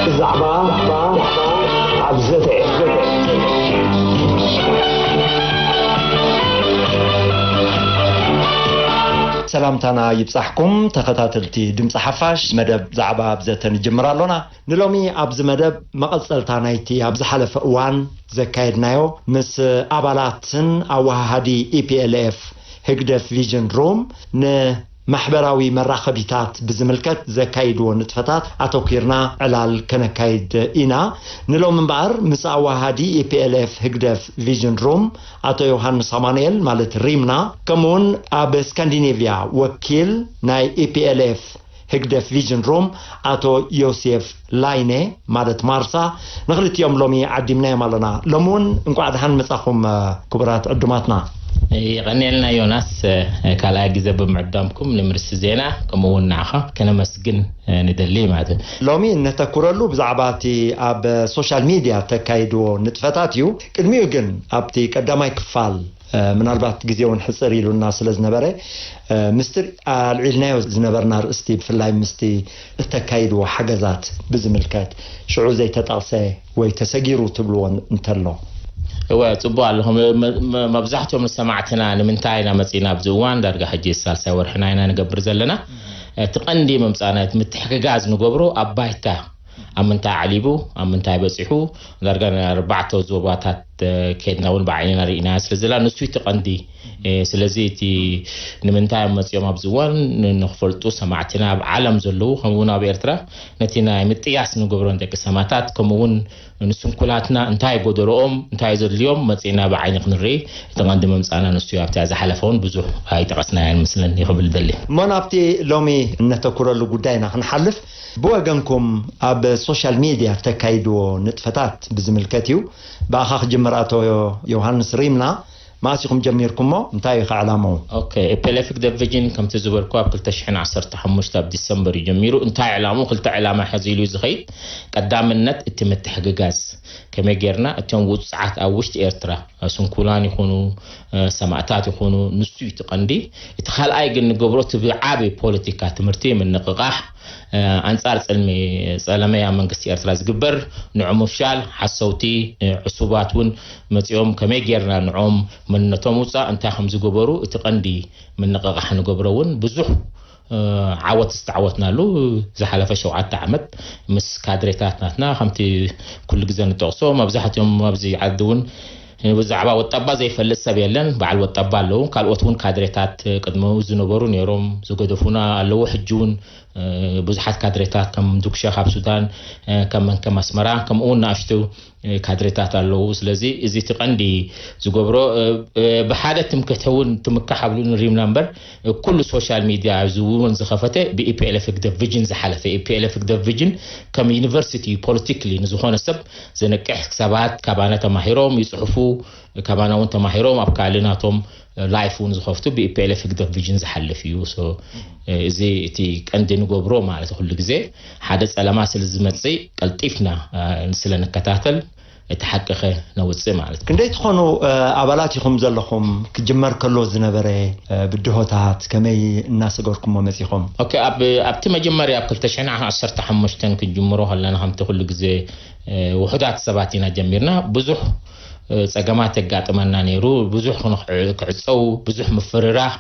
ብዛዕባ ኣብ ዘተ ሰላምታና ይብጻሕኩም ተኸታተልቲ ድምፂ ሓፋሽ። መደብ ዛዕባ ኣብ ዘተ ንጅምር ኣሎና። ንሎሚ ኣብዚ መደብ መቐጸልታ ናይቲ ኣብ ዝሓለፈ እዋን ዘካየድናዮ ምስ ኣባላትን ኣወሃሃዲ ኢፒኤልኤፍ ህግደፍ ቪዥን ሩም ንማሕበራዊ መራኸቢታት ብዝምልከት ዘካይድዎ ንጥፈታት ኣተኲርና ዕላል ከነካይድ ኢና። ንሎም እምበኣር ምስ ኣወሃሃዲ ኢፒኤልኤፍ ህግደፍ ቪዥን ሩም ኣቶ ዮሃንስ ኣማኑኤል ማለት ሪምና፣ ከምኡውን ኣብ ስካንዲኔቭያ ወኪል ናይ ኢፒኤልኤፍ ህግደፍ ቪዥን ሩም ኣቶ ዮሴፍ ላይነ ማለት ማርሳ፣ ንክልቲኦም ሎሚ ዓዲምናዮም ኣለና። ሎሚ እውን እንቋዕ ደሓን መጻኹም ክቡራት ዕዱማትና። የቐንየልና ዮናስ፣ ካልኣይ ግዜ ብምዕዳምኩም ንምርሲ ዜና ከምኡ እውን ንዓኻ ከነመስግን ንደሊ ማለት እዩ። ሎሚ እነተኩረሉ ብዛዕባ እቲ ኣብ ሶሻል ሚድያ ተካይድዎ ንጥፈታት እዩ። ቅድሚኡ ግን ኣብቲ ቀዳማይ ክፋል ምናልባት ግዜ እውን ሕፅር ኢሉና ስለ ዝነበረ ምስቲ ኣልዒልናዮ ዝነበርና ኣርእስቲ ብፍላይ ምስቲ እተካይድዎ ሓገዛት ብዝምልከት ሽዑ ዘይተጠቕሰ ወይ ተሰጊሩ ትብልዎ እንተሎ። እወ ፅቡቅ ኣለኹም። መብዛሕትኦም ሰማዕትና ንምንታይ ኢና መፂና ኣብዚ እዋን ዳርጋ ሕጂ ሳልሳይ ወርሕና ኢና ንገብር ዘለና። እቲ ቀንዲ መምፃእና ምትሕግጋዝ ንገብሮ ኣብ ባይታ ኣብ ምንታይ ዓሊቡ ኣብ ምንታይ በፂሑ ዳርጋ ናይ ኣርባዕተ ዞባታት ከድና እውን ብዓይንና ርኢና ስለ ዘለና ንሱ እቲ ቀንዲ። ስለዚ እቲ ንምንታይ እዮም መፂኦም ኣብዚ እዋን ንክፈልጡ ሰማዕትና ኣብ ዓለም ዘለዉ ከምኡ እውን ኣብ ኤርትራ ነቲ ናይ ምጥያስ ንገብሮ ንደቂ ሰማታት ከምኡ እውን ንስንኩላትና እንታይ ጎደልኦም እንታይ ዘድልዮም መፂእና ብዓይኒ ክንርኢ እቲ ቀንዲ መምፃእና ንሱ እዩ። ኣብቲ ዝሓለፈ እውን ብዙሕ ኣይጠቐስናያን ምስለኒ ክብል ደሊ። እሞ ናብቲ ሎሚ እነተኩረሉ ጉዳይና ክንሓልፍ ብወገንኩም ኣብ ሶሻል ሚድያ ተካይድዎ ንጥፈታት ብዝምልከት እዩ። ብኣኻ ክጅምር ኣቶ ዮሃንስ ሪምና። መኣስ ኢኹም ጀሚርኩሞ? እንታይ እዩ ከዕላምኡ? ኦኬ፣ ኤፒኤልኤፍ ህግደፍ ቪዥን ከምቲ ዝበልኩ ኣብ ክልተ ሽሕን ዓሰርተ ሓሙሽተ ኣብ ዲሰምበር እዩ ጀሚሩ። እንታይ ዕላምኡ? ክልተ ዕላማ ሒዙ ኢሉ እዩ ዝኸይድ። ቀዳምነት እቲ ምትሕግጋዝ፣ ከመይ ጌርና እቶም ውጹዓት ኣብ ውሽጢ ኤርትራ ስንኩላን ይኹኑ ሰማእታት ይኹኑ ንሱ እዩ እቲ ቀንዲ። እቲ ካልኣይ ግን ንገብሮ እቲ ብዓቢ ፖለቲካ ትምህርቲ ምንቕቓሕ ኣንጻር ጽልሚ ጸለመ ኣብ መንግስቲ ኤርትራ ዝግበር ንዑ ምፍሻል ሓሰውቲ ዕሱባት እውን መጺኦም ከመይ ጌርና ንዖም መንነቶም ውጻእ እንታይ ከም ዝገበሩ እቲ ቀንዲ ምንቕቓሕ ንገብሮ እውን ብዙሕ ዓወት ዝተዓወትናሉ ዝሓለፈ ሸውዓተ ዓመት ምስ ካድሬታት ናትና ከምቲ ኩሉ ግዜ ንጠቕሶ መብዛሕትኦም ኣብዚ ዓዲ እውን ብዛዕባ ወጣባ ዘይፈልጥ ሰብ የለን። በዓል ወጣባ ኣለዉ። ካልኦት እውን ካድሬታት ቅድሚ ዝነበሩ ነይሮም ዝገደፉና ኣለዉ። ሕጂ እውን ብዙሓት ካድሬታት ከም ዱክሸ ካብ ሱዳን ከም መንከም ኣስመራ ከምኡ እውን ንኣሽቱ ካድሬታት ኣለዉ። ስለዚ እዚ እቲ ቀንዲ ዝገብሮ ብሓደ ትምክሕቲ እውን ትምካሕ ኣብሉ ንሪምና እምበር ኩሉ ሶሻል ሚድያ እዚ እውን ዝኸፈተ ብኢፒኤልኤፍ ህግደፍ ቪዥን ዝሓለፈ ኢፒኤልኤፍ ህግደፍ ቪዥን ከም ዩኒቨርሲቲ ፖለቲክሊ ንዝኾነ ሰብ ዘነቅሕ ሰባት ካባና ተማሂሮም ይፅሕፉ ካባና እውን ተማሂሮም ኣብ ካልእ ናቶም ላይፍ እውን ዝኸፍቱ ብኢፒኤልኤፍ ህግደፍ ቪዥን ዝሓልፍ እዩ። እዚ እቲ ቀንዲ ንገብሮ ማለት ኩሉ ግዜ ሓደ ፀለማ ስለ ዝመፅእ ቀልጢፍና ስለ ንከታተል እቲ ሓቂ ከ ነውፅእ ማለት እዩ። ክንደይ ትኾኑ ኣባላት ኢኹም ዘለኹም? ክጅመር ከሎ ዝነበረ ብድሆታት ከመይ እናሰገርኩሞ መፂኹም? ኦኬ፣ ኣብቲ መጀመርያ ኣብ ክልተ ሽሕን ዓሰርተ ሓሙሽተን ክንጅምሮ ከለና ከምቲ ኩሉ ግዜ ውሑዳት ሰባት ኢና ጀሚርና። ብዙሕ ፀገማት የጋጥመና ነይሩ። ብዙሕ ክዕፀው፣ ብዙሕ ምፍርራህ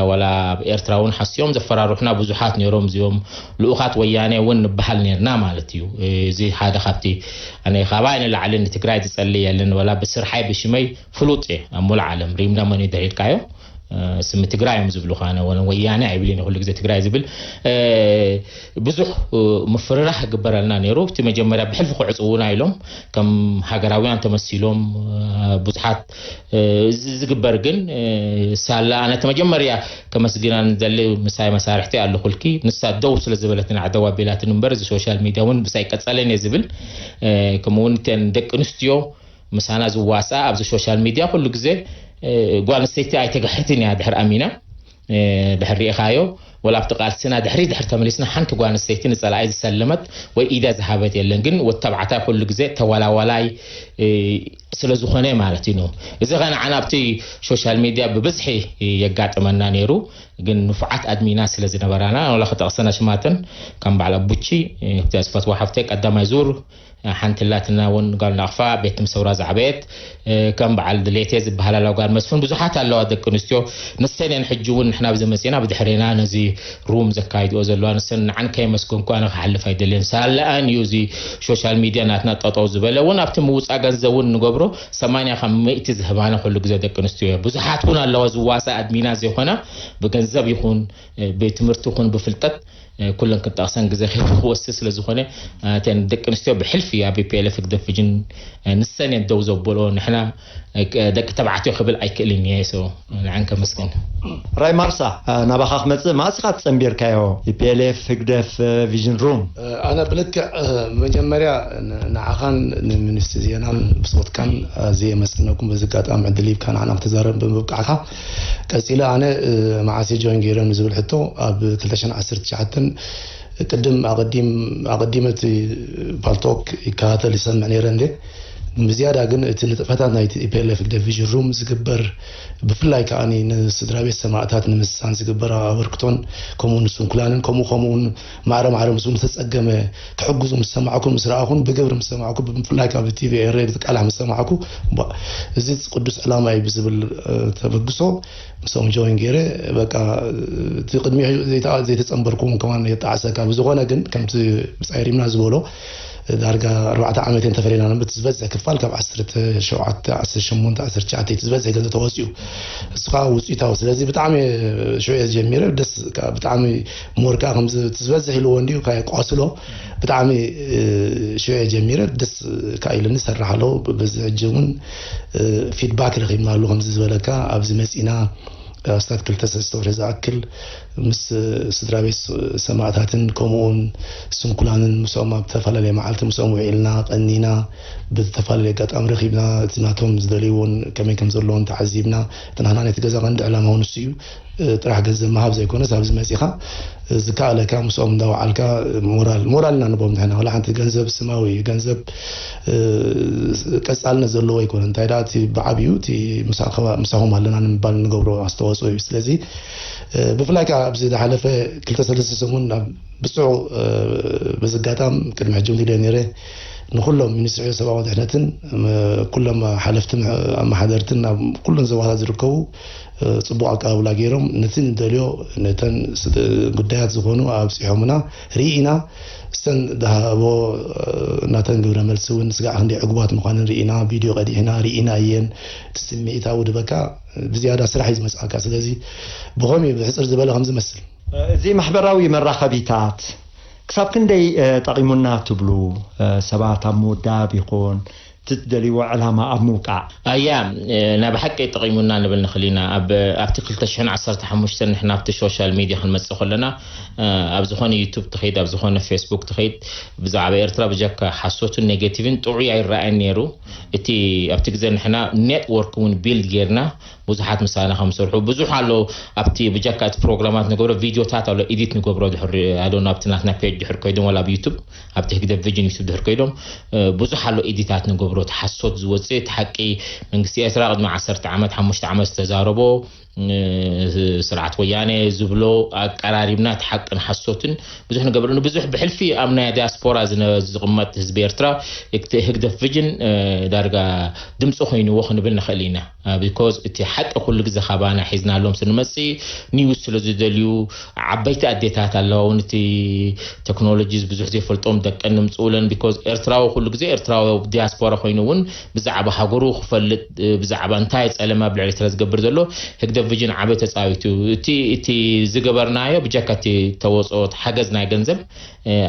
ዋላ ኣብ ኤርትራ እውን ሓስዮም ዘፈራርሑና ብዙሓት ነይሮም። እዚኦም ልኡኻት ወያነ እውን ንበሃል ነርና ማለት እዩ። እዚ ሓደ ካብቲ ኣነ ካባይ ንላዕሊ ንትግራይ ዝጸሊ የለን። ዋላ ብስርሓይ ብሽመይ ፍሉጥ እየ ኣብ ሙሉእ ዓለም ሪምና መን እዩ ድሒድካዮ ስሚ ትግራይ እዮም ዝብሉ ካነ ወነ ወያነ ኣይብልን ኩሉ ግዜ ትግራይ ዝብል ብዙሕ ምፍርራሕ ይግበረልና ነይሩ። እቲ መጀመርያ ብሕልፊ ክዕፅውና ኢሎም ከም ሃገራውያን ተመሲሎም ብዙሓት እዚ ዝግበር ግን ሳላ ኣነ እቲ መጀመርያ ከመስግና ንደሊ ምሳይ መሳርሕቲ ኣለኹልኪ ንሳ ደው ስለ ዝበለትን ዓደው ኣቢላትን እምበር እዚ ሶሻል ሚድያ እውን ምሳይ ቀፀለን እየ ዝብል ከምኡ እውን እተን ደቂ ኣንስትዮ ምሳና ዝዋስኣ ኣብዚ ሶሻል ሚድያ ኩሉ ግዜ ጓል ኣንስተይቲ ኣይተጋሕትን እያ ድሕር ኣሚና ድሕር ርኢኻዮ፣ ወላ ኣብቲ ቃልስና ድሕሪ ድሕር ተመሊስና ሓንቲ ጓል ኣንስተይቲ ንጸላኢ ዝሰለመት ወይ ኢዳ ዝሃበት የለን። ግን ወተባዕታይ ኩሉ ግዜ ተዋላዋላይ ስለ ዝኾነ ማለት እዩ። እዚ ኸ ንዓና ኣብቲ ሶሻል ሚድያ ብብዝሒ የጋጥመና ነይሩ። ግን ንፉዓት ኣድሚና ስለ ዝነበራና፣ ወላ ክጠቕሰን ኣሽማተን ከም በዓል ኣቡቺ፣ እዛ ዝፈትዋ ሓፍተይ ቀዳማይ ዙር ሓንቲ ላትና እውን ጓል ናቕፋ ቤት ትምህርቲ ሰውራ ዝዓበየት፣ ከም በዓል ድሌቴ ዝበሃላ ጓል መስፍን ብዙሓት ኣለዋ ደቂ ኣንስትዮ። ንሰን እየን ሕጂ እውን ንሕና ኣብዚ መፂና ብድሕሬና ነዚ ሩም ዘካይድኦ ዘለዋ ንሰን ንዓን ከየመስገንኩ ኣነ ክሓልፍ ኣይደልየን። ሳለኣን እዩ እዚ ሶሻል ሚድያ ናትና ጠጠው ዝበለ። እውን ኣብቲ ምውፃእ ገንዘብ እውን ንገብሮ ሰማንያ ካብ ሚእቲ ዝህባና ኩሉ ግዜ ደቂ ኣንስትዮ እየ። ብዙሓት እውን ኣለዋ ዝዋሳ ኣድሚና ዘይኮና ብገንዘብ ይኹን ብትምህርቲ ይኹን ብፍልጠት ኩለን ክጠቕሰን ግዜ ክወስድ ስለ ዝኾነ፣ እተን ደቂ ኣንስትዮ ብሕልፊ ኣብ ፒ ኤል ኤፍ ህግደፍ ቪዥን ንሰን እየን ደው ዘበልኦ። ንሕና ደቂ ተባዕትዮ ክብል ኣይክእልን እየ። ሶ ንዓን ከመስግን። ራይ ማርሳ፣ ናባኻ ክመጽእ፣ መዓስ ኢኻ ትጸንቢርካዮ? ፒ ኤል ኤፍ ህግደፍ ቪዥን ሩም። ኣነ ብልክዕ መጀመርያ ንዓኻን ንሚኒስትሪ ዜናን ብጾትካን ኣዝየ የመስግነኩም፣ በዚ ኣጋጣሚ ዕድል ሂብካ ንዓና ክትዛረብ ብምብቃዕካ። ቀጺለ ኣነ መዓስ እየ ጆይን ገይረ ንዝብል ሕቶ፣ ኣብ ክልተ ሽሕን ዓሰርተ ትሽዓተን ቅድም ኣቐዲመ እቲ ፓልቶክ ይከታተል ይሰምዕ ነይረ እንዴ። ብዝያዳ ግን እቲ ንጥፈታት ናይቲ ፒ ኤል ኤፍ ዲቪዥን ሩም ዝግበር፣ ብፍላይ ከኣ ንስድራ ቤት ሰማእታት ንምስሳን ዝግበር ኣበርክቶን ከምኡ ንስንኩላንን ከምኡ ከምኡ እውን ማዕረ ማዕረ ምስኡ ንተጸገመ ክሕግዙ ምስ ሰማዕኩ ምስ ረኣኹን ብግብሪ ምስ ሰማዕኩ ብፍላይ ካብ ቲቪ ኤረ ዝቃላሕ ምስ ሰማዕኩ እዚ ቅዱስ ዕላማ እዩ ብዝብል ተበግሶ ምስኦም ጆይን ገይረ በቃ እቲ ቅድሚ ዘይተጸንበርኩም ከማን የጣዕሰካ ብዝኾነ ግን ከምቲ ብጻይ ሪምና ዝበሎ ዳርጋ ኣርባዕተ ዓመት እየን ተፈለና ነበር ዝበዝሕ ክፋል ካብ ዓሰርተ ሸውዓተ ዓሰርተ ሸሞንተ ዓሰርተ ትሽዓተ ዝበዝሕ ገንዘብ ተወፂኡ እሱ ከዓ ውፅኢታዊ ስለዚ ብጣዕሚ ሽዑ ጀሚረ ደስ ብጣዕሚ ሞር ከዓ ከምዚ ዝበዝሕ ኢልዎ እንዲዩ ካየ ቋስሎ ብጣዕሚ ሽዑ ጀሚረ ደስ ከዓ ኢልኒ ሰራሕ ኣለዎ በዚ ሕጂ እውን ፊድባክ ረኪብና ኣሉ ከምዚ ዝበለካ ኣብዚ መፂና ኣስታት ክልተ ሰለስተ ወርሒ ዝኣክል ምስ ስድራ ቤት ሰማእታትን ከምኡውን ስንኩላንን ምስኦም ኣብ ዝተፈላለየ መዓልቲ ምስኦም ውዒልና ቀኒና ብዝተፈላለየ ኣጋጣሚ ረኪብና እቲ ናቶም ዝደልይዎን ከመይ ከም ዘለዎን ተዓዚብና እቲ ናህና ነቲ ገዛ ቀንዲ ዕላማ እውን እሱ እዩ ጥራሕ ገንዘብ ምሃብ ዘይኮነስ ኣብዚ መፂኻ ዝከኣለካ ምስኦም እንዳወዓልካ ሞራል ሞራል ኢና ንቦም ንሕና ወላ ሓንቲ ገንዘብ ስማዊ እዩ ገንዘብ ቀጻልነት ዘለዎ ኣይኮነ እንታይ ደኣ እቲ ብዓብዩ እቲ ምሳኹም ኣለና ንምባል ንገብሮ ኣስተዋፅኦ እዩ ስለዚ ብፍላይ ከዓ ኣብዚ ዝሓለፈ ክልተ ሰለስተ ሰሙን ናብ ብፅዑ በዚ ኣጋጣም ቅድሚ ሕጂ እውን ኢለ ነይረ ንኩሎም ሚኒስትሪ ሰብኣዊ ድሕነትን ኩሎም ሓለፍትን ኣመሓደርትን ኣብ ኩለን ዞባታት ዝርከቡ ፅቡቅ ኣቀባብላ ገይሮም ነቲ ንደልዮ ነተን ጉዳያት ዝኾኑ ኣብፂሖምና ርኢና እስተን ዝሃቦ ናተን ግብረ መልሲ እውን ስጋዕ ክንደይ ዕጉባት ምዃንን ርኢና ቪድዮ ቀዲሕና ርኢና እየን እቲ ስምዒታዊ ድበካ ብዝያዳ ስራሕ እዩ ዝመፅኣካ ስለዚ ብኸምኡ እዩ ብሕፅር ዝበለ ከም ዝመስል እዚ ማሕበራዊ መራኸቢታት ክሳብ ክንደይ ጠቒሙና ትብሉ ሰባት ኣብ ምውዳብ ይኹን እቲ ትደልይዎ ዕላማ ኣብ ምውቃዕ ኣያ ናይ ብሓቂ ጠቒሙና ንብል ንኽእል ኢና ኣብቲ ክልተ ሽሕን ዓሰርተ ሓሙሽተን ንሕና ኣብቲ ሶሻል ሚድያ ክንመፅእ ከለና ኣብ ዝኾነ ዩቱብ ትኸይድ ኣብ ዝኾነ ፌስቡክ ትኸይድ ብዛዕባ ኤርትራ ብጀካ ሓሶትን ኔጌቲቭን ጥዑይ ኣይረኣየን ነይሩ እቲ ኣብቲ ግዜ ንሕና ኔትወርክ እውን ቢልድ ጌርና ብዙሓት ምሳና ከም ዝሰርሑ ብዙሕ ኣሎ ኣብቲ ብጀካ እቲ ፕሮግራማት ንገብሮ ቪድዮታት ኣሎ ኢዲት ንገብሮ ድሕር ኣሎ ናብቲ ናትና ፔጅ ድሕር ኮይዶም ወላ ኣብ ዩቱብ ኣብቲ ህግደፍ ቪጅን ዩቱብ ድሕር ኮይዶም ብዙሕ ኣሎ ኢዲታት ንገብሮ እቲ ሓሶት ዝወፅእ እቲ ሓቂ መንግስቲ ኤርትራ ቅድሚ ዓሰርተ ዓመት ሓሙሽተ ዓመት ዝተዛረቦ ስርዓት ወያነ ዝብሎ ኣቀራሪብና እቲ ሓቅን ሓሶትን ብዙሕ ንገብር ንብዙሕ ብሕልፊ ኣብ ናይ ዲያስፖራ ዝነ- ዝቕመጥ ህዝቢ ኤርትራ ህግደፍ ቪጅን ዳርጋ ድምፂ ኮይንዎ ክንብል ንኽእል ኢና because እቲ ሓቂ ኩሉ ግዜ ካባና ሒዝናሎም ስንመፅእ ኒውስ ስለ ዝደልዩ ዓበይቲ ኣዴታት ኣለዋ እውን እቲ ቴክኖሎጂ ብዙሕ ዘይፈልጦም ደቀን ንምፅኡለን because ኤርትራዊ ኩሉ ግዜ ኤርትራዊ ዲያስፖራ ኮይኑ እውን ብዛዕባ ሃገሩ ክፈልጥ ብዛዕባ እንታይ ፀለማ ኣብ ልዕሊ ኤርትራ ዝገብር ዘሎ ህግደፍ ቪጅን ዓበ ተፃዊቱ እቲ እቲ ዝገበርናዮ ብጀካ እቲ ተወፅኦ ሓገዝ ናይ ገንዘብ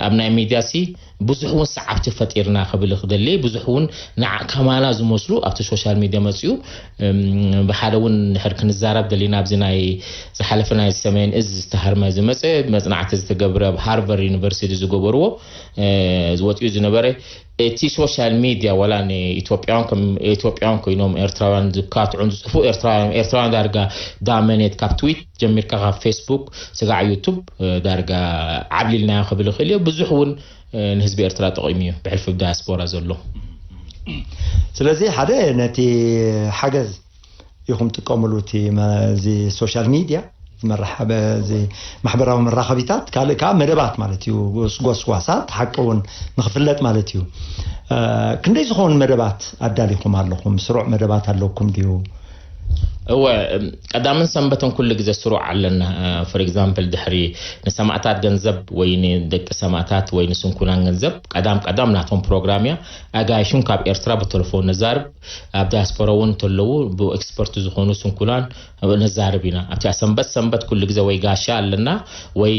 ኣብ ናይ ሚድያ ሲ ብዙሕ እውን ሰዓብቲ ፈጢርና ክብል ክደሊ ብዙሕ እውን ንዓ ከማና ዝመስሉ ኣብቲ ሶሻል ሚድያ መፅኡ ብሓደ እውን ድሕር ክንዛረብ ደሊና ኣብዚ ናይ ዝሓለፈ ናይ ሰሜን እዝ ዝተሃርመ ዝመፀ መፅናዕቲ ዝተገብረ ኣብ ሃርቨርድ ዩኒቨርሲቲ ዝገበርዎ ዝወፅኡ ዝነበረ እቲ ሶሻል ሚድያ ዋላ ንኢትዮጵያውያን ከም ኢትዮጵያውያን ኮይኖም ኤርትራውያን ዝካትዑን ዝጽፉ ኤርትራውያን ኤርትራውያን ዳርጋ ዳመኔት ካብ ትዊት ጀሚርካ ካብ ፌስቡክ ስጋዕ ዩቱብ ዳርጋ ዓብሊልናዮ ክብል ይኽእል እዮ። ብዙሕ እውን ንህዝቢ ኤርትራ ጠቒሙ እዩ ብሕልፊ ዳያስፖራ ዘሎ። ስለዚ ሓደ ነቲ ሓገዝ ኢኹም ጥቀምሉ እቲ እዚ ሶሻል ሚድያ መራኸቢ ማሕበራዊ መራኸቢታት ካልእ ከዓ መደባት ማለት እዩ። ጎስጓሳት ሓቂ እውን ንክፍለጥ ማለት እዩ። ክንደይ ዝኸውን መደባት ኣዳሊኹም ኣለኹም? ስሩዕ መደባት ኣለኩም ድዩ? እወ፣ ቀዳምን ሰንበትን ኩሉ ግዜ ስሩዕ ኣለና። For example ድሕሪ ንሰማእታት ገንዘብ ወይ ንደቂ ሰማእታት ወይ ንስንኩላን ገንዘብ ቀዳም ቀዳም ናቶም ፕሮግራም እያ። ኣጋይሹን ካብ ኤርትራ ብተለፎን ነዛርብ ኣብ ዳያስፖራ እውን እንተለዉ ብኤክስፐርት ዝኾኑ ስንኩላን ነዛርብ ኢና። ኣብቲ ሰንበት ሰንበት ኩሉ ግዜ ወይ ጋሻ ኣለና ወይ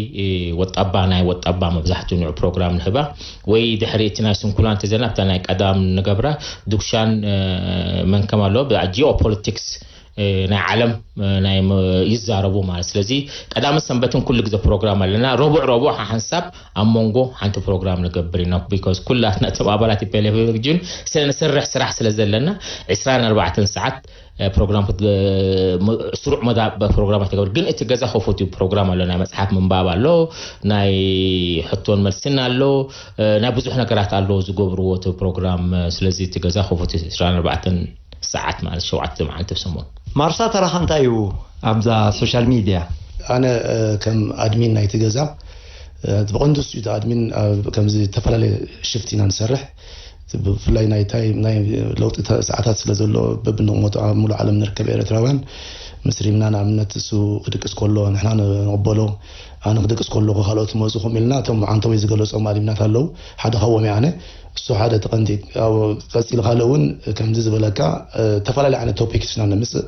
ወጣባ ናይ ወጣባ መብዛሕትኡ ንዑ ፕሮግራም ንህባ ወይ ድሕሪ እቲ ናይ ስንኩላን ተዘና ኣብታ ናይ ቀዳም ንገብራ ዱክሻን መንከም ኣለዎ ጂኦፖለቲክስ ናይ ዓለም ናይ ይዛረቡ ማለት ስለዚ ቀዳምን ሰንበትን ኩሉ ግዜ ፕሮግራም ኣለና። ረቡዕ ረቡዕ ሓንሳብ ኣብ መንጎ ሓንቲ ፕሮግራም ንገብር ኢና። ቢኮዝ ኩላትና እቶም ኣባላት ፔሌቪዥን ስለ ንሰርሕ ስራሕ ስለ ዘለና ዕስራን ኣርባዕተን ሰዓት ፕሮግራም ስሩዕ መዳ ፕሮግራማት ይገብር። ግን እቲ ገዛ ከፉት እዩ። ፕሮግራም ኣሎ፣ ናይ መፅሓፍ ምንባብ ኣሎ፣ ናይ ሕቶን መልስን ኣሎ፣ ናይ ብዙሕ ነገራት ኣሎ ዝገብርዎ እቲ ፕሮግራም። ስለዚ እቲ ገዛ ከፉት እዩ ዕስራን ኣርባዕተን ሰዓት ማለት ሸውዓተ መዓልቲ ብሰሙን። ማርሳ ተራኻ እንታይ እዩ ኣብዛ ሶሻል ሚድያ? ኣነ ከም ኣድሚን ናይቲ ገዛ ብቐንዱ እሱ እቲ ኣድሚን ከምዚ ዝተፈላለየ ሽፍት ኢና ንሰርሕ። ብፍላይ ናይ ታይም ናይ ለውጢ ሰዓታት ስለ ዘሎ በብንቕመጡ ኣብ ሙሉእ ዓለም ንርከብ ኤርትራውያን ምስሪምና ንኣብነት እሱ ክድቅስ ከሎ ንሕና ንቕበሎ ኣነ ክድቅስ ከለኹ ካልኦት መፁ ከምኡ ኢልና እቶም ዓንተወይ ዝገለፆም ኣድሚናት ኣለዉ ሓደ ካብኦም ኣነ እሱ ሓደ ተቐንዲ ቀፂሉ ካልእ እውን ከምዚ ዝበለካ ተፈላለዩ ዓይነት ቶፒክስ ኢና ንምፅእ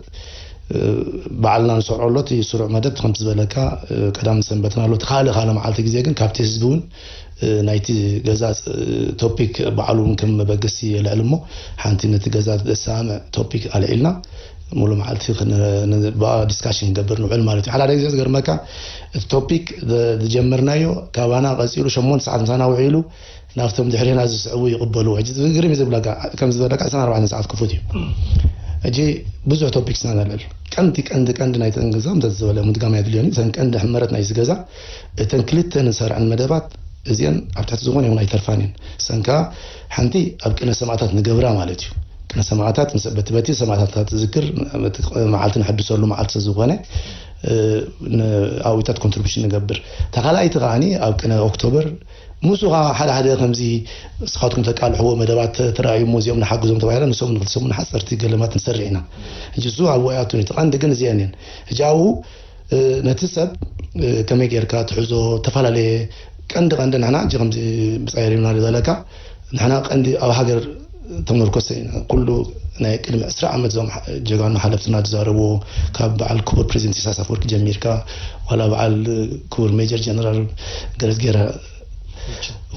በዓልና ንሰርዖ ኣሎ እቲ ስሩዕ መደብ ከምቲ ዝበለካ ቀዳም ሰንበትን ኣሎ እቲ ካልእ ካልእ መዓልቲ ግዜ ግን ካብቲ ህዝቢ እውን ናይቲ ገዛ ቶፒክ በዓሉ እውን ከም መበገሲ የልዕል እሞ ሓንቲ ነቲ ገዛ ዘሰማምዕ ቶፒክ ኣልዒልና ሙሉ መዓልቲ ብኣ ዲስካሽን ንገብር ንውዕል ማለት እዩ ሓደ ሓደ ግዜ ዝገርመካ እቲ ቶፒክ ዝጀመርናዮ ካባና ቀፂሉ ሸሞንተ ሰዓት ምሳና ውዒሉ ናብቶም ድሕሬና ዝስዕቡ ይቕበልዎ ሕጂ ዝግርም እዩ ዝብለካ ከም ዝበለካ ዕስራን ኣርባዕተን ሰዓት ክፉት እዩ ሕጂ ብዙሕ ቶፒክስ ኢና ነልዕል ቀንዲ ቀንዲ ቀንዲ ናይ ተንግዛም ተዝበለ ምድጋም ኣየድልዮን እዩ እተን ቀንዲ ሕመረት ናይ ዝገዛ እተን ክልተ ንሰርዐን መደባት እዚአን ኣብ ትሕቲ ዝኾነ ይኹን ኣይተርፋን እየን ሰንካ ሓንቲ ኣብ ቅነ ሰማእታት ንገብራ ማለት እዩ ቅነ ሰማእታት በቲ በቲ ሰማእታት ትዝክር መዓልቲ ንሕድሰሉ መዓልቲ ዝኾነ ኣብታት ኮንትሪቢሽን ንገብር ተኻላይቲ ከዓኒ ኣብ ቅነ ኦክቶበር ምስኡ ከዓ ሓደ ሓደ ከምዚ ንስኻትኩም ተቃልሕዎ መደባት ተራእዩ እሞ እዚኦም ንሓግዞም ተባሂለ ንሶም ንክልተ ሰሙን ሓፀርቲ ገለማት ንሰርሕ ኢና ሕጂ እሱ ኣብ ወያቱ እቲ ቀንዲ ግን እዚአን እየን ሕጂ ኣብኡ ነቲ ሰብ ከመይ ጌርካ ትሕዞ ዝተፈላለየ ቀንዲ ቀንዲ ንሕና ሕጂ ከምዚ ብፃየር ኢልና ዝበለካ ንሕና ቀንዲ ኣብ ሃገር ተመርኮሰ ኢና ኩሉ ናይ ቅድሚ ዕስራ ዓመት እዞም ጀጋኑ ሓለፍትና ዝዛረብዎ ካብ በዓል ክቡር ፕሬዚደንት ኢሳያስ ኣፈወርቂ ጀሚርካ ዋላ በዓል ክቡር ሜጀር ጀነራል ገረዝጌራ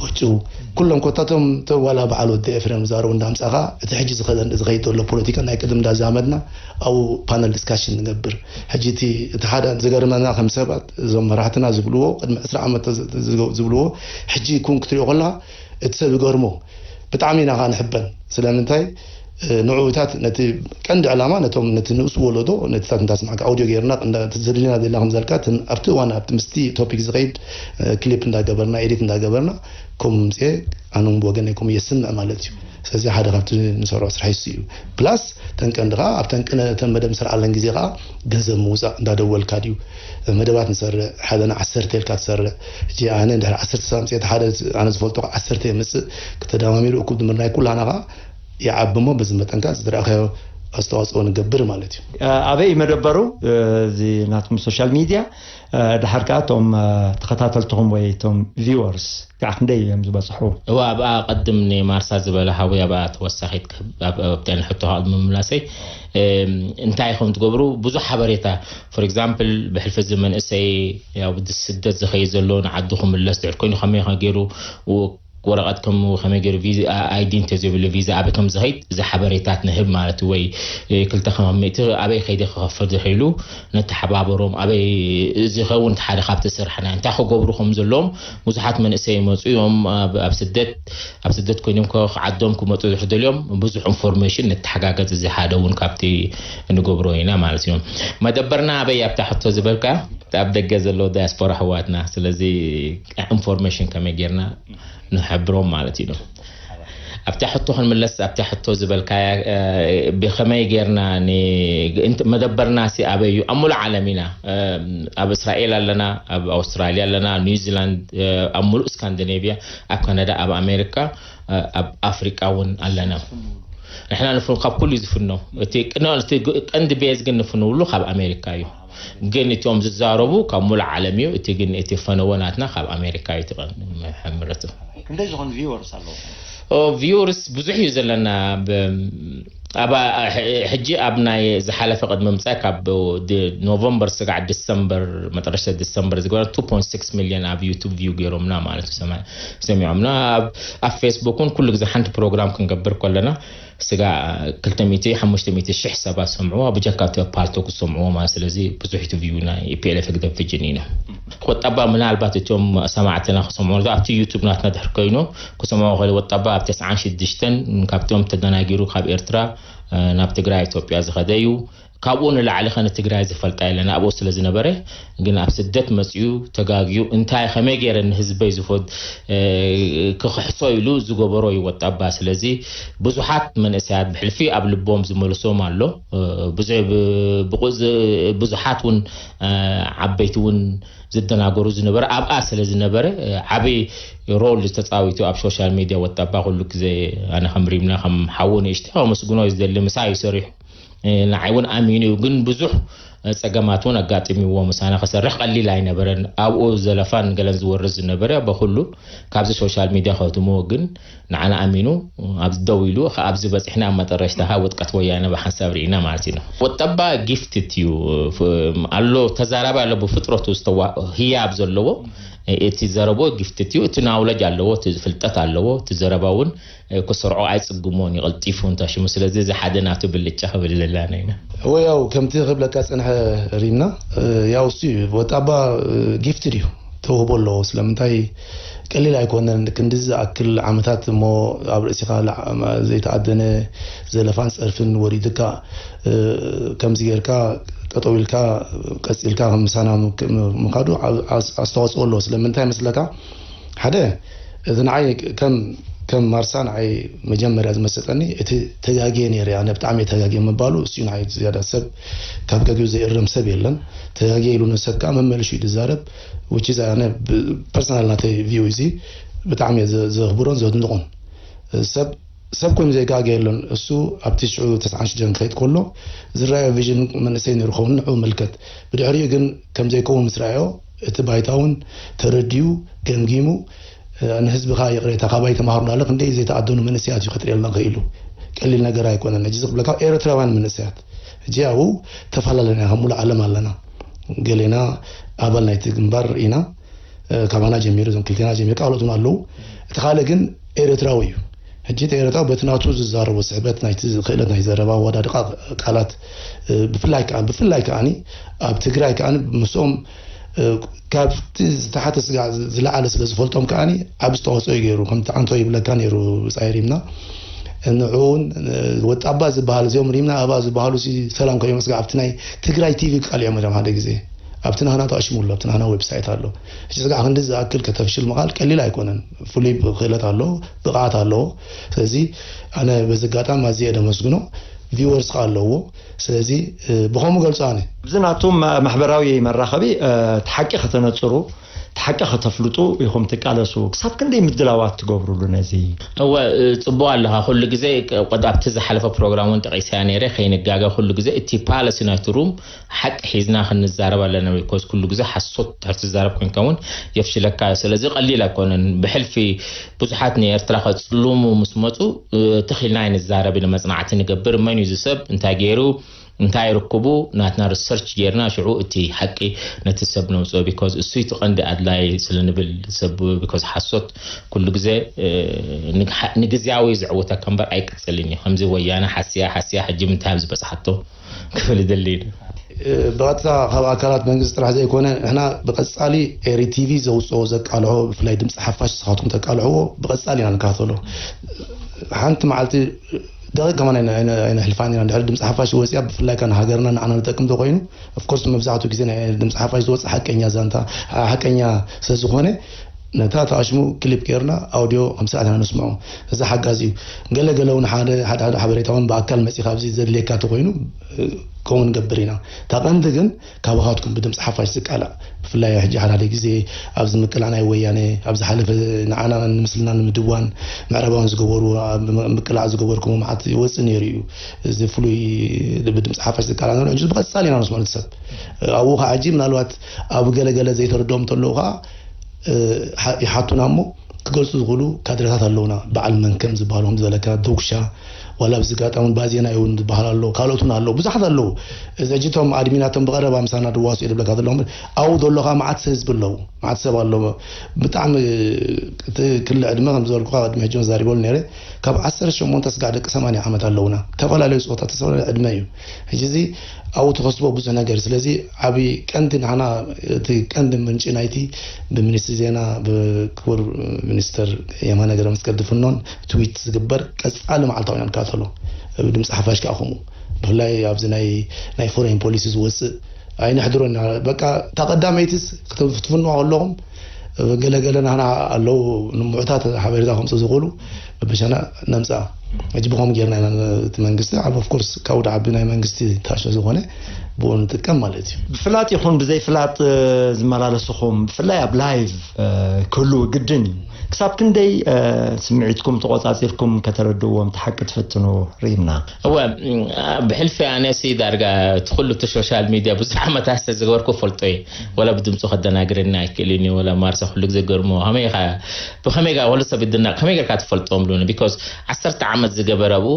ወጭው ኩሎም ኮታቶም ተዋላ በዓል ወዲ ኤፍሬም ዛረቡ እንዳምፃኻ እቲ ሕጂ ዝኸይድ ዘሎ ፖለቲካ ናይ ቅድም እንዳዛመድና ኣብኡ ፓነል ዲስካሽን ንገብር ሕጂ እቲ እቲ ሓደ ዝገርመና ከም ሰባት እዞም መራሕትና ዝብልዎ ቅድሚ ዕስራ ዓመት ዝብልዎ ሕጂ ይኩን ክትሪኦ ከለካ እቲ ሰብ ይገርሞ ብጣዕሚ ኢና ከዓ ንሕበን ስለምንታይ ንዕኡታት ነቲ ቀንዲ ዕላማ ነቶም ነቲ ንኡስ ወለዶ ነቲታት እንዳስማዕካ ኣውዲዮ ገይርና ዘድልየና ዘለና ከምዘልካ ኣብቲ እዋን ኣብቲ ምስቲ ቶፒክ ዝኸይድ ክሊፕ እንዳገበርና ኤዲት እንዳገበርና ከም ምፅኤ ኣነ እውን ብወገነይ ከም የስምዕ ማለት እዩ ስለዚ ሓደ ካብቲ ንሰርዖ ስራሕ ይሱ እዩ ፕላስ ተንቀንዲ ከዓ ኣብ ተንቅነ ተን መደብ ንሰርዓለን ግዜ ከዓ ገንዘብ ምውፃእ እንዳደወልካ ድዩ መደባት ንሰርዕ ሓደ ንዓሰርተ ኢልካ ትሰርዕ ሕጂ ኣነ እንድሕር ዓሰርተ ሰብ ኣምፅኤ ሓደ ኣነ ዝፈልጦ ከዓ ዓሰርተ የምፅእ ተደማሚሩ እኩብ ድምር ናይ ኩላና ከዓ ይዓቢ እሞ በዚ መጠን ከዓ ዝረኣኻዮ ኣስተዋፅኦ ንገብር ማለት እዩ ኣበይ መደበሩ እዚ ናትኩም ሶሻል ሚድያ ድሓር ከዓ እቶም ተኸታተልትኹም ወይ እቶም ቪወርስ ከዓ ክንደይ እዮም ዝበፅሑ እዋ ኣብኣ ቅድም ንማርሳ ዝበለ ሓዊ ኣብኣ ተወሳኺት ኣብጠን ሕቶ ካብ ምምላሰይ እንታይ ኢኹም ትገብሩ ብዙሕ ሓበሬታ for example ብሕልፊ እዚ መንእሰይ ያው ስደት ዝኸይድ ዘሎ ንዓዱ ክምለስ ድሕር ኮይኑ ከመይ ገይሩ ወረቐት ከም ከመይ ገይሩ ቪዛ፣ ኣይዲ እንተዘይብሉ ቪዛ ኣበይ ከም ዝኸይድ፣ እዚ ሓበሬታት ንህብ ማለት እዩ። ወይ ክልተ ከም ሚእቲ ኣበይ ከይደ ክኸፍል ድሕሪሉ ነተሓባበሮም፣ ኣበይ ዝኸውን ሓደ ካብቲ ስራሕና እንታይ ክገብሩ ከም ዘለዎም ብዙሓት መንእሰይ ይመፁ እዮም። ኣብ ስደት ኣብ ስደት ኮይኖም ዓዶም ክመፁ ዝደልዮም ብዙሕ ኢንፎርሜሽን ንተሓጋገዝ፣ እዚ ሓደ እውን ካብቲ ንገብሮ ኢና ማለት እዩ። መደበርና ኣበይ ኣብታ ሕቶ ዝበልካ ኣብ ደገ ዘለዉ ዳያስፖራ ኣሕዋትና፣ ስለዚ ኢንፎርሜሽን ከመይ ጌርና ንሕብሮም ማለት እዩ። ኣብታ ሕቶ ክንምለስ፣ ኣብታ ሕቶ ዝበልካያ ብኸመይ ጌርና መደበርና ሲ ኣበይ እዩ? ኣብ ሙሉእ ዓለም ኢና። ኣብ እስራኤል ኣለና፣ ኣብ ኣውስትራልያ ኣለና፣ ኒውዚላንድ፣ ኣብ ሙሉእ ስካንዲኔቪያ፣ ኣብ ካናዳ፣ ኣብ ኣሜሪካ፣ ኣብ ኣፍሪቃ እውን ኣለና። ንሕና ንፍኖ ካብ ኩሉ ዝፍኖ እቲ ቀንዲ ቤዝ ግን ንፍንውሉ ካብ ኣሜሪካ እዩ። ግን እቶም ዝዛረቡ ካብ ሙሉእ ዓለም እዩ። እቲ ግን እቲ ፈነወ ናትና ካብ ኣሜሪካ እዩ። እቲ ቀንዲ ምሕምረቱ ክንደይ ዝኾን ቪወርስ ኣለዎ? ቪወርስ ብዙሕ እዩ ዘለና። ኣብ ሕጂ ኣብ ናይ ዝሓለፈ ቅድሚ ምፃ ካብ ኖቨምበር ስጋዕ ዲሰምበር መጠረሽተ ዲሰምበር ዝገበረ ሚልዮን ኣብ ዩቱብ ቪው ገይሮምና ማለት እዩ። ሰሚዖምና ኣብ ፌስቡክ እውን ኩሉ ግዜ ሓንቲ ፕሮግራም ክንገብር ከለና ስጋ ክልተ ሚእቲ ሓሙሽተ ሚእቲ ሽሕ ሰባት ሰምዕዎ ብጀካ ኣብቲ ፓልቶክ ዝሰምዕዎ ማለት። ስለዚ ብዙሕ ዩቱብ ቪው ናይ ፒኤልኤፍ ህግደፍ ቪጅን ኢና። ቆጠባ ምናልባት እቶም ሰማዕትና ክሰምዑ ኣብቲ ዩቱብ ናትና ድሕር ኮይኑ ክሰምዑ ከለ ወጣባ ኣብ ተስዓን ሽዱሽተን ካብቶም ተደናጊሩ ካብ ኤርትራ ናብ ትግራይ ኢትዮጵያ ዝኸደ እዩ። ካብኡ ንላዕሊ ከ ንትግራይ ዝፈልጣ የለን ኣብኡ ስለ ዝነበረ። ግን ኣብ ስደት መፅኡ ተጋግዩ እንታይ ከመይ ገይረ ንህዝበይ ዝፈድ ክኽሕሶ ኢሉ ዝገበሮ ይወጣባ። ስለዚ ብዙሓት መንእሰያት ብሕልፊ ኣብ ልቦም ዝመልሶም ኣሎ። ብዙሓት እውን ዓበይቲ እውን ዝደናገሩ ዝነበረ ኣብኣ ስለ ዝነበረ ዓብይ ሮል ዝተፃዊቱ ኣብ ሶሻል ሚድያ ወጣባ ኩሉ ግዜ ኣነ ከም ሪምና ከም ሓዉ ንእሽተ ከመስግኖ ዝደሊ ምሳ እዩ ሰሪሑ። ንዓይ እውን ኣሚኑ እዩ። ግን ብዙሕ ፀገማት እውን ኣጋጢምዎ ምሳና ክሰርሕ ቀሊል ኣይነበረን። ኣብኡ ዘለፋን ገለን ዝወርድ ዝነበረ በኩሉ ካብዚ ሶሻል ሚድያ ከህትምዎ ግን ንዓና ኣሚኑ ኣብዚ ደው ኢሉ ኣብዚ በፂሕና ኣብ መጠረሽታ ከዓ ውጥቀት ወያነ ብሓንሳብ ርኢና ማለት ኢና። ወጠባ ጊፍትት እዩ ኣሎ ተዛራቢ ኣሎ ብፍጥረቱ ዝተዋ ህያብ ዘለዎ እቲ ዘረቦ ጊፍትት እዩ። እቲ ናውለጅ ኣለዎ፣ እቲ ፍልጠት ኣለዎ፣ እቲ ዘረባ እውን ክሰርዖ ኣይጽግሞን እዩ ቀልጢፉ እንታሽሙ። ስለዚ እዚ ሓደ ናቱ ብልጫ ክብል ዘለና ኢና። እወ ያው ከምቲ ክብለካ ጸንሐ ሪምና ያው እሱ እዩ ወጣባ ጊፍትድ እዩ ተውህቦ ኣለዎ። ስለምንታይ ቀሊል ኣይኮነን ክንዲ ዝኣክል ዓመታት እሞ ኣብ ርእሲኻ ዘይተኣደነ ዘለፋን ጸርፍን ወሪድካ ከምዚ ጌርካ ጠጠው ኢልካ ቀጺልካ ምሳና ምካዱ ኣስተዋጽኦ ኣለዎ። ስለምንታይ መስለካ ሓደ እቲ ንዓይ ከም ከም ማርሳ ንዓይ መጀመርያ ዝመሰጠኒ እቲ ተጋግየ ነይረ ኣነ ብጣዕሚ ተጋግየ ምባሉ እሱ ንዓይ ዝያዳ ሰብ ካብ ገግዩ ዘይእረም ሰብ የለን። ተጋግየ ኢሉ ንሰብ ከዓ መመልሹ እዩ ዝዛረብ። ውቺ ኣነ ፐርሰናል ናተይ ቪው እዚ ብጣዕሚ ዘኽብሮን ዘድንቆን ሰብ ሰብ ኮይኑ ዘይጋገ የለን። እሱ ኣብቲ ሽዑ ተስዓን ሽዱሽተን ክኸይድ ከሎ ዝረኣዮ ቪዥን መንእሰይ ነይሩ ኸውን ንዕኡ መልከት። ብድሕሪኡ ግን ከምዘይከውን ምስ ረኣዮ እቲ ባይታ እውን ተረዲኡ ገምጊሙ ንህዝብኻ ይቕሬታ ካባይ ተማሃሩ እንዳለ ክንደይ ዘይተኣደኑ መንእሰያት እዩ ከጥርየልና ክኢሉ። ቀሊል ነገር ኣይኮነን። ሕጂ ዝኽብለካ ኤርትራውያን መንእሰያት ሕጂ ኣብኡ ተፈላለና ከም ሙሉእ ዓለም ኣለና። ገሌና ኣባል ናይቲ ግንባር ኢና። ካባና ጀሚሩ እዞም ክልቴና ጀሚሩ ካልኦት እውን ኣለዉ። እቲ ካልእ ግን ኤርትራዊ እዩ። ሕጂ እቲ ኤርትራዊ በቲ ናቱ ዝዛረቦ ስሕበት ናይቲ ክእለት ናይ ዘረባ ኣወዳድቃ ቃላት ብፍላይ ከዓ ብፍላይ ከዓኒ ኣብ ትግራይ ከዓኒ ምስኦም ካብቲ ዝተሓተ ስጋዕ ዝለዓለ ስለ ዝፈልጦም ከዓኒ ዓብ ዝተዋፅኦ እዩ ገይሩ ከምቲ ዓንቶ ይብለካ ነይሩ ብፃይ ሪምና ንዑ እውን ወጣባ ዝበሃል እዚኦም ሪምና ኣባ ዝበሃሉ ሰላም ከዮም ስጋዕ ኣብቲ ናይ ትግራይ ቲቪ ቃሊዖም እዮም ሓደ ግዜ ኣብቲ ናህና ተኣሽሙሉ ኣብቲ ናህና ዌብሳይት ኣሎ። ሕጂ ስጋዕ ክንዲ ዝኣክል ከተፍሽል ምኻል ቀሊል ኣይኮነን። ፍሉይ ክእለት ኣለዎ፣ ብቕዓት ኣለዎ። ስለዚ ኣነ በዚ ኣጋጣሚ ኣዝየ ደመስግኖ። ቪወርስ ከዓ ኣለዎ። ስለዚ ብኸምኡ ገልጾ ኣነ። ኣብዚ ናቱ ማሕበራዊ መራኸቢ እቲ ሓቂ ከተነጽሩ እቲ ሓቂ ከተፍልጡ ኢኹም ትቃለሱ። ክሳብ ክንደይ ምድላዋት ትገብሩሉ ነዚ? እወ ጽቡቕ ኣለኻ። ኩሉ ግዜ ኣብቲ ዝሓለፈ ፕሮግራም እውን ጠቒሰያ ነይረ ከይንጋገ ኩሉ ግዜ እቲ ፓለሲ ናይቲ ሩም ሓቂ ሒዝና ክንዛረብ ኣለና። ቢኮዝ ኩሉ ግዜ ሓሶት ድሕር ትዛረብ ኮይንካ እውን የፍሽለካ እዩ። ስለዚ ቀሊል ኣይኮነን። ብሕልፊ ብዙሓት ንኤርትራ ከጽልሙ ምስ መጹ ትኺልና ኣይንዛረብ ኢና፣ መጽናዕቲ ንገብር። መን እዩ እዚ ሰብ? እንታይ ገይሩ? እንታይ ርክቡ ናትና ሪሰርች ጌርና ሽዑ እቲ ሓቂ ነቲ ሰብ ነውፅኦ። ቢኮዝ እሱ እቲ ቀንዲ ኣድላይ ስለ ንብል ሰብ፣ ቢኮዝ ሓሶት ኩሉ ግዜ ንግዝያዊ ዝዕወተካ እምበር ኣይቅፅልን እዩ። ከምዚ ወያነ ሓስያ ሓስያ ሕጂ ምንታይ ኣብ ዝበፅሓቶ ክብል ይደሊ። ብቐጥታ ካብ ኣካላት መንግስቲ ጥራሕ ዘይኮነ ንሕና ብቐፃሊ ኤሪ ቲቪ ዘውፅኦ ዘቃልሖ፣ ብፍላይ ድምፂ ሓፋሽ ንስኻትኩም ተቃልሕዎ ብቐፃሊ ኢና ንከታተሎ። ሓንቲ መዓልቲ ደቂቕ ከማን ኣይነሕልፋን ኢና። ድሕሪ ድምፂ ሓፋሽ ወፂኣ ብፍላይ ከ ንሃገርና ንዓና ንጠቅም ተኮይኑ፣ ኦፍኮርስ መብዛሕትኡ ግዜ ናይ ድምፂ ሓፋሽ ዝወፅእ ሓቀኛ ዛንታ፣ ሓቀኛ ስለዝኮነ ነታ ተኣሽሙ ክሊፕ ገይርና ኣውዲዮ ከም ስርዓት ኢና ነስምዖ። እዚ ሓጋዚ እዩ። ገለ ገለ እውን ሓደ ሓደ ሓደ ሓበሬታ እውን ብኣካል መፂኻ ኣብዚ ዘድልየካ ተኮይኑ ከምኡ ንገብር ኢና። እታ ቀንዲ ግን ካባኻትኩም ብድምፂ ሓፋሽ ዝቃላዕ ብፍላይ ሕጂ ሓዳደ ግዜ ኣብዚ ምቅላዕ ናይ ወያነ ኣብ ዝሓለፈ ንዓና ንምስልና ንምድዋን ምዕራባውያን ዝገበሩ ምቅላዕ ዝገበርኩሞ መዓት ይወፅእ ነይሩ እዩ። እዚ ፍሉይ ብድምፂ ሓፋሽ ዝቃላዕ ዘሎ ሕጂ ብቐፃሊ ኢና ነስምዖ ነቲ ሰብ። ኣብኡ ከዓ ሕጂ ምናልባት ኣብ ገለገለ ዘይተረድኦም እንተለዉ ከዓ ይሓቱና እሞ ክገልፁ ዝኽእሉ ካድረታት ኣለውና። በዓል መንከም ዝበሃሉ ከም ዝበለካ ዶጉሻ ዋላ ኣብዚ ጋጣ እውን ባዜና እውን ዝበሃል ኣሎ፣ ካልኦት እውን ኣለዉ፣ ብዙሓት ኣለዉ። እዚ ሕጂ እቶም ኣድሚናቶም ብቐረባ ምሳና ድዋሱ እየ ዝብለካ ዘለኹ። ኣብኡ ዘሎ ከዓ መዓት ህዝቢ ኣለዉ፣ መዓት ሰብ ኣሎ። ብጣዕሚ እቲ ክሊ ዕድመ ከም ዝበልኩካ ቅድሚ ሕጂ እውን ዛሪበሉ ነይረ። ካብ ዓሰርተ ሸሞንተ ስጋዕ ደቂ ሰማንያ ዓመት ኣለዉና። ዝተፈላለዩ ፆታ፣ ዝተፈላለዩ ዕድመ እዩ። ሕጂ እዚ ኣብኡ ትኸስቦ ብዙሕ ነገር። ስለዚ ዓብዪ ቀንዲ ንሕና እቲ ቀንዲ ምንጪ ናይቲ ብሚኒስትሪ ዜና ብክቡር ሚኒስተር የማነ ገብረመስቀል ድፍኖን ትዊት ዝግበር ቀጻሊ መዓልታዊ ኢና ንከታተሎ። ድምፂ ሓፋሽ ከዓ ከምኡ። ብፍላይ ኣብዚ ናይ ናይ ፎሬን ፖሊሲ ዝወፅእ ኣይነሕድሮን ኢና። በቃ እታ ቀዳመይትስ ክትፍትፍንዋ ከለኹም ገለገለ ናህና ኣለዉ ንምዑታት ሓበሬታ ከምፅእ ዝኽእሉ በበሻና ነምፅኣ። ሕጂ ብኸምኡ ጌርና ኢና እቲ መንግስቲ ኣብ ኦፍኮርስ ካብ ወደ ዓቢ ናይ መንግስቲ ታሽ ዝኾነ ብኡ ንጥቀም ማለት እዩ። ብፍላጥ ይኹን ብዘይፍላጥ ዝመላለስኹም ብፍላይ ኣብ ላይቭ ክህልው ግድን እዩ። ክሳብ ክንደይ ስምዒትኩም ተቆጻጺርኩም ከተረድእዎም እቲ ሓቂ ትፍትኑ ርኢና። እወ፣ ብሕልፊ ኣነሲ ዳርጋ እቲ ኩሉ እቲ ሶሻል ሚድያ ብዙሕ ዓመታት ስለ ዝገበርኩ ፈልጦ እየ። ወላ ብድምፁ ከደናግረኒ ኣይክእልን እዩ። ወላ ማርሳ ኩሉ ግዜ ገርሞ ከመይ ኢኻ ብኸመይ ጋ ወላ ሰብ ይድነቕ ከመይ ጌርካ ትፈልጦም ብሉኒ። ቢኮዝ ዓሰርተ ዓመት ዝገበረ ኣብኡ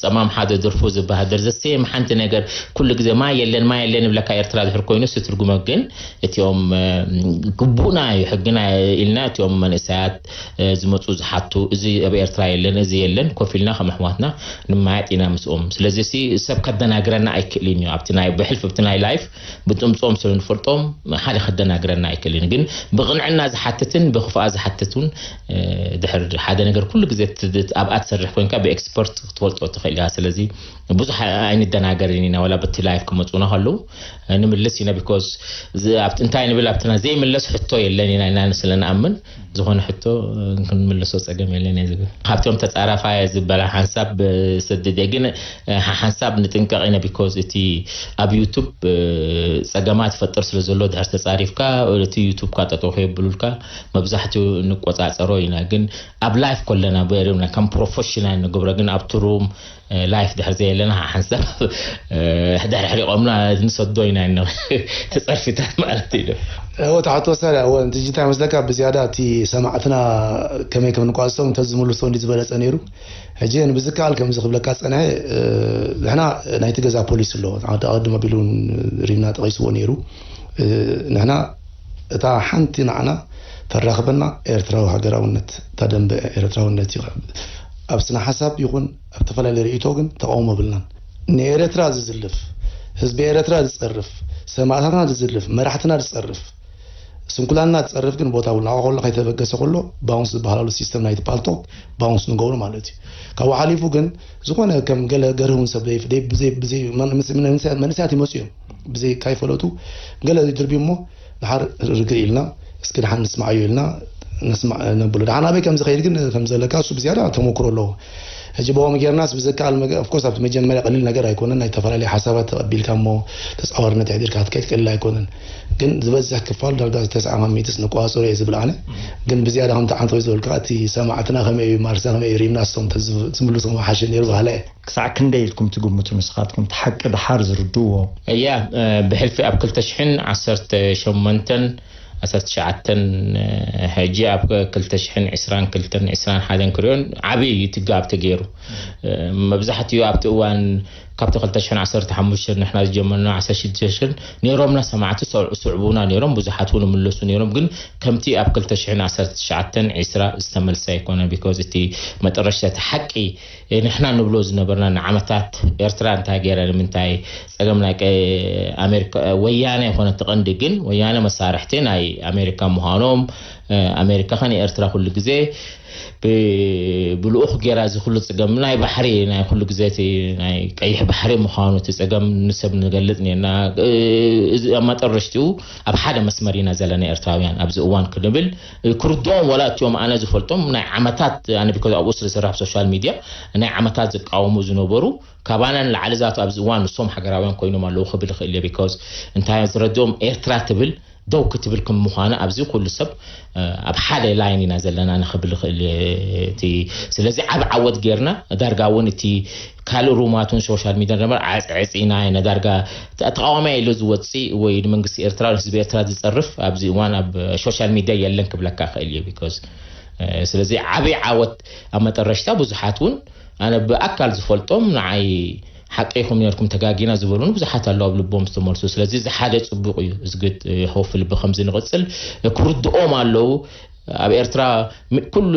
ጸማም ሓደ ድርፉ ዝበሃል ደርዘ ሴም ሓንቲ ነገር ኩሉ ግዜ ማይ የለን ማይ የለን ይብለካ። ኤርትራ ድሕር ኮይኑ እሱ ትርጉመ ግን እቲኦም ግቡእና እዩ ሕግና ኢልና እቲኦም መንእሰያት ዝመፁ ዝሓቱ እዚ ኣብ ኤርትራ የለን እዚ የለን ኮፍ ኢልና ከም ኣሕዋትና ንማያጥ ኢና ምስኦም። ስለዚ ሲ ሰብ ከደናግረና ኣይክእልን እዩ። ኣብቲ ናይ ብሕልፊ ኣብቲ ናይ ላይፍ ብጥምፆም ስለ ንፈልጦም ሓደ ከደናግረና ኣይክእልን። ግን ብቕንዕና ዝሓትትን ብክፍኣ ዝሓትት እውን ድሕር ሓደ ነገር ኩሉ ግዜ ኣብኣ ትሰርሕ ኮንካ ብኤክስፐርት ክትፈልጦ ትኽእል ኢኻ። ስለዚ ብዙሕ ኣይንደናገርን ኢና። ወላ በቲ ላይፍ ክመፁና ከለዉ ንምልስ ኢና። ቢኮዝ ኣብቲ እንታይ ንብል ኣብትና ዘይምለስ ሕቶ የለን ኢና ኢና ስለ ንኣምን ዝኾነ ሕቶ ክንምልሶ ጸገም የለን እየ ዝብል። ካብቶም ተጻራፋ እየ ዝበላ ሓንሳብ ሰድድ እየ። ግን ሓንሳብ ንጥንቀቕ ኢና። ቢኮዝ እቲ ኣብ ዩቱብ ጸገማት ይፈጥር ስለ ዘሎ ድሕር ተጻሪፍካ እቲ ዩቱብ ካ ጠጠው ከየብሉልካ መብዛሕትኡ ንቆጻጸሮ ኢና። ግን ኣብ ላይፍ ኮለና በርምና ከም ፕሮፌሽናል ንገብሮ። ግን ኣብ ትሩም ላይፍ ድሕር ዘየለና ሓንሳብ ድሕር ሕሪቆምና ንሰዶ ኢና ነ ተጸርፊታት ማለት እዩ። እወ ተሓቶ ሰላ እወ እንት እንታይ መስለካ ብዝያዳ እቲ ሰማዕትና ከመይ ከም ንቋሶም እንተ ዝምልሶ እንዲ ዝበለጸ ነይሩ። ሕጂ ብዝከኣል ከምዚ ክብለካ ጸንሐ ንሕና ናይቲ ገዛ ፖሊስ ኣሎ ኣቐድም ኣቢሉ ሪና ጠቒስዎ ነይሩ። ንሕና እታ ሓንቲ ንዓና ተራኽበና ኤርትራዊ ሃገራውነት እታ ደንበ ኤርትራውነት እዩ። ኣብ ስነ ሓሳብ ይኹን ኣብ ተፈላለየ ርእይቶ ግን ተቃውሞ ብልናን። ንኤረትራ ዝዝልፍ፣ ህዝቢ ኤረትራ ዝጸርፍ፣ ሰማእታትና ዝዝልፍ፣ መራሕትና ዝጸርፍ፣ ስንኩላንና ዝጸርፍ ግን ቦታ ብሉ ናብኡ ከሎ ከይተበገሰ ከሎ ባውንስ ዝበሃላሉ ሲስተም ናይቲ ፓልቶክ ባውንስ ንገብሮ ማለት እዩ። ካብኡ ሓሊፉ ግን ዝኾነ ከም ገለ ገርህውን ሰብ ዘይፍ- ደይ- ብዘይ- ብዘይ- መን- ምስ- መን- መንእሰያት ይመፁ እዮም ብዘይ ካይፈለጡ ገለ ድርቢ እሞ ድሓር ርግእ ኢልና እስኪ ድሓን ንስማዓዮ ኢልና ነስማዕ ነብሎ። ድሓን ኣበይ ከም ዝኸይድ ግን ከም ዘለካ እሱ ብዝያዳ ተመክሮ ኣለዎ። ሕጂ ብኦም ጌርናስ ብዘከኣል መገ ኦፍኮርስ ኣብቲ መጀመርያ ቀሊል ነገር ኣይኮነን ናይ ተፈላለየ ሓሳባት ተቐቢልካ እሞ ተፃዋርነት የሕዲርካ ክትከይድ ቀሊል ኣይኮነን። ግን ዝበዝሕ ክፋል ዳርጋ ዝተስዓ ካብ ሚእትስ ንቆፃፀሮ እየ ዝብል ኣነ። ግን ብዝያዳ ከምቲ ዓንተ ዝበልካ እቲ ሰማዕትና ከመይ እዩ ማርሳ ከመይ እዩ ሪምና ስቶም ዝምልሶም ሓሸ ነይሩ በሃላ እየ። ክሳዕ ክንደይ ኢልኩም ትግምቱ ንስኻትኩም እቲ ሓቂ ድሓር ዝርድእዎ? እያ ብሕልፊ ኣብ ክልተ ሽሕን ዓሰርተ ሸሞንተን ዓሰርተ ትሽዓተን ሕጂ ኣብ ክልተ ሽሕን ዕስራን ክልተን ዕስራን ሓደን ክሪኦን ዓብዪ እዩ ትጋብ ተገይሩ። መብዛሕትኡ ኣብቲ እዋን ካብቲ ክልተ ሽሕን ዓሰርተ ሓሙሽተን ንሕና ዝጀመርና ዓሰርተ ሽዱሽተ ሽሕን ነይሮምና ሰማዕቲ፣ ሰው-፣ ስዕቡና ነይሮም፣ ብዙሓት እውን ይምለሱ ነይሮም። ግን ከምቲ ኣብ ክልተ ሽሕን ዓሰርተ ትሽዓተን ዕስራ ዝተመልሰ ኣይኮነን። ቢኮዝ እቲ መጠረሽታ፣ እቲ ሓቂ፣ እ፣ ንሕና ንብሎ ዝነበርና ንዓመታት ኤርትራ እንታይ ገይራ፣ ንምንታይ ጸገም ናይ ቀ-፣ ኣሜሪካ፣ ወያነ ኣይኮነት ትቐንዲ፣ ግን ወያነ መሳርሕቲ ናይ ኣሜሪካ ምዃኖም፣ እ፣ ኣሜሪካ ከ ንኤርትራ ኩሉ ግዜ ብ-፣ ብልኡኽ ገይራ እዚ ኩሉ ጽገም ናይ ባሕሪ፣ ናይ ኩሉ ግዜ እቲ ናይ ቀይሕ ባሕሪ ምዃኑ እቲ ጸገም ንሰብ ንገልጽ ነርና። እ፣ እዚ ኣብ መጠረሽትኡ ኣብ ሓደ መስመር ኢና ዘለና ኤርትራውያን ኣብዚ እዋን ክንብል፣ እ፣ ክርድኦም፣ ዋላ እቲኦም ኣነ ዝፈልጦም ናይ ዓመታት፣ ኣነ ቢኮዝ ኣብኡ ስለ ዝሰርሕ ኣብ ሶሻል ሚድያ፣ ናይ ዓመታት ዝቃወሙ ዝነበሩ፣ ካባና ንላዕሊ ዛቱ ኣብዚ እዋን ንሶም ሃገራውያን ኮይኖም ኣለዉ ክብል ይኽእል እየ። ቢኮዝ እንታይ ዝረድኦም፣ ኤርትራ ትብል ደው ክትብል ከም ምዃና ኣብዚ ኩሉ ሰብ፣ እ፣ ኣብ ሓደ ላይን ኢና ዘለና ንኽብል ይኽእል እየ። እቲ፣ ስለዚ ዓብ ዓወት ጌርና፣ ዳርጋ እውን እቲ ካልእ ሩማት እውን ሶሻል ሚድያ ድማ ዓጽ-፣ ዓጺና ኢና። ዳርጋ ተ-፣ ተቃዋማይ ኢሉ ዝወጽእ ወይ ንመንግስቲ ኤርትራ፣ ንህዝቢ ኤርትራ ዝጸርፍ ኣብዚ እዋን ኣብ ሶሻል ሚድያ የለን ክብለካ ይኽእል እየ። ቢኮዝ፣ እ፣ ስለዚ ዓብይ ዓወት ኣብ መጠረሽታ ብዙሓት እውን ኣነ ብኣካል ዝፈልጦም ንዓይ ሓቂ ኢኹም ነርኩም ተጋጊና ዝበሉን ብዙሓት ኣለዉ ኣብ ልቦም ዝተመልሱ። ስለዚ እዚ ሓደ ጽቡቕ እዩ። እዚ ግድ ሆፍሊ ብኸምዚ ንቕጽል ክርድኦም ኣለዉ። ኣብ ኤርትራ ሚ-፣ ኩሉ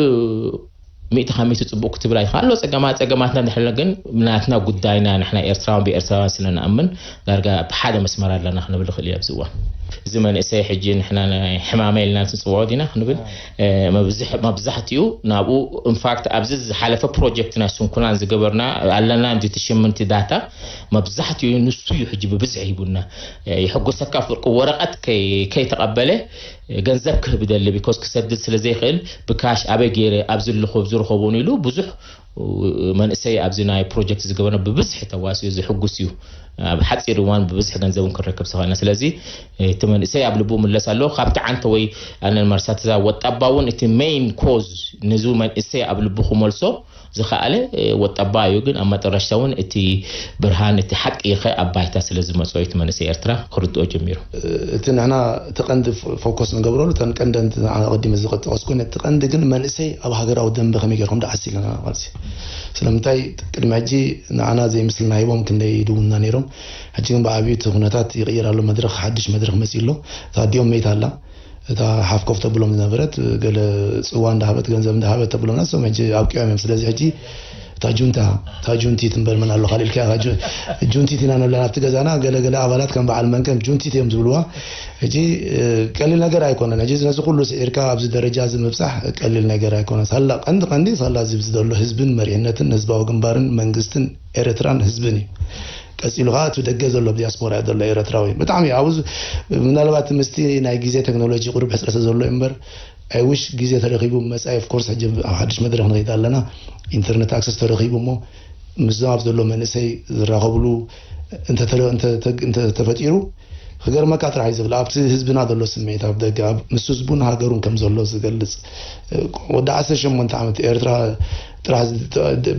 ሚእቲ ካብ ሚእቲ ጽቡቕ ክትብል ኣይትኽእል። ኣሎ ጸገማት፣ ጸገማትና እንድሕር ግን ናትና ጉዳይና ንሕና ኤርትራውያን ብኤርትራውያን ስለ ንኣምን ዳርጋ ብሓደ መስመር ኣለና ክንብል ንኽእል እዩ ኣብዚ እዋን። እዚ መንእሰይ ሕጂ ንሕና ናይ ሕማመ ኢልና ንጽውዖ ዲና ክንብል፣ እ፣ መብዝሕ-፣ መብዛሕትኡ ናብኡ፣ ኢንፋክት ኣብዚ ዝሓለፈ ፕሮጀክት ናይ ስንኩላን ዝገበርና ኣለና፣ እንዲ እቲ ሽምንቲ ዳታ መብዛሕትኡ ንሱ እዩ ሕጂ ብብዝሒ ሂቡና። እ፣ የሐጉሰካ ፍርቂ ወረቐት ከይ-፣ ከይተቐበለ ገንዘብ ክህብ ይደሊ፣ ቢኮዝ ክሰድድ ስለ ዘይኽእል ብካሽ ኣበይ ገይረ ኣብዚ ኣለኹ ዝረኸቦን ኢሉ ብዙሕ መንእሰይ ኣብዚ ናይ ፕሮጀክት ዝገበርና ብብዝሒ ተዋስኡ ዝሕጉስ እዩ። ኣብ ሓፂር እዋን ብብዝሒ ገንዘብ እውን ክንረክብ ዝኽእልና። ስለዚ እቲ መንእሰይ ኣብ ልቡ ምለስ ኣለዎ። ካብቲ ዓንተ ወይ ኣነን መርሳት እዛ ወጣባ እውን እቲ ሜይን ኮዝ ንዚ መንእሰይ ኣብ ልቡ ክመልሶ ዝኸኣለ ወጣባ እዩ። ግን ኣብ መጠረሽታ እውን እቲ ብርሃን፣ እቲ ሓቂ ኸ ኣብ ባይታ ስለ ዝመፅኦ እቲ መንእሰይ ኤርትራ ክርድኦ ጀሚሩ። እቲ ንሕና እቲ ቀንዲ ፎ-፣ ፎከስ ንገብረሉ እተን ቀንደን ንዓና ቀዲመ ዝጠቀስኩን፣ እቲ ቀንዲ ግን መንእሰይ ኣብ ሃገራዊ ደንበ ከመይ ገይርኩም ደዓስ ኢለና ማለት እዩ። ስለምንታይ ቅድሚ ሕጂ ንዓና ዘይምስልና ሂቦም ክንደይ ይድውኑና ነይሮም። ሕጂ ግን ብዓብዩ እቲ ኩነታት ይቕየር ኣሎ። መድረኽ፣ ሓድሽ መድረኽ መፂኡ ኣሎ። እታ ኣዲኦም መይታ ኣላ። እታ ሓፍ ኮፍ ተብሎም ዝነበረት፣ ገለ ጽዋ እንዳሃበት፣ ገንዘብ እንዳሃበት ተብሎምና፣ እሶም ሕጂ ኣብቂዖም እዮም። ስለዚ ሕጂ እታ ጁንታ፣ እታ ጁንቲት እምበር መን ኣሎ ካልእ ኢልካ ኢኻ። ጁ-፣ ጁንቲት ኢና ንብላ ናብቲ ገዛና። ገለ ገለ ኣባላት ከም በዓል መንከም ጁንቲት እዮም ዝብልዋ። ሕጂ፣ እ፣ ቀሊል ነገር ኣይኮነን። ሕጂ ነዚ ኩሉ ስዒርካ ኣብዚ ደረጃ እዚ ምብጻሕ ቀሊል ነገር ኣይኮነን። ሳላ ቀንዲ ቀንዲ ሳላ እዚ ዘሎ ህዝብን መሪሕነትን ህዝባዊ ግንባርን መንግስትን ኤርትራን ህዝብን እዩ። ቀጺሉ ከኣ እቲ ደገ ዘሎ ዲያስፖራ ዘሎ ኤርትራዊ ብጣዕሚ ኣብኡ ዝ-፣ ምናልባት ምስቲ ናይ ግዜ ቴክኖሎጂ ቁሩብ ሕጽረት ዘሎ እምበር፣ ኣይ ዊሽ ግዜ ተረኺቡ መጻኢ፣ ኦፍ ኮርስ፣ ሕጂ ኣብ ሓድሽ መድረኽ ንኸይድ ኣለና። ኢንተርነት ኣክሰስ ተረኺቡ እሞ ምስዞም ኣብ ዘሎ መንእሰይ ዝራኸብሉ እንተ ተረ-፣ እንተ፣ እንተ፣ እንተ ተፈጢሩ፣ ክገርመካ ጥራሕ እዩ ዝብል። ኣብቲ ህዝብና ዘሎ ስምዒት፣ ኣብ ደገ፣ ኣብ፣ ምስ ህዝቡን ሃገሩን ከም ዘሎ ዝገልጽ፣ ወዲ ዓሰርተ ሸሞንተ ዓመት ኤርትራ ጥራሕ ዝ-፣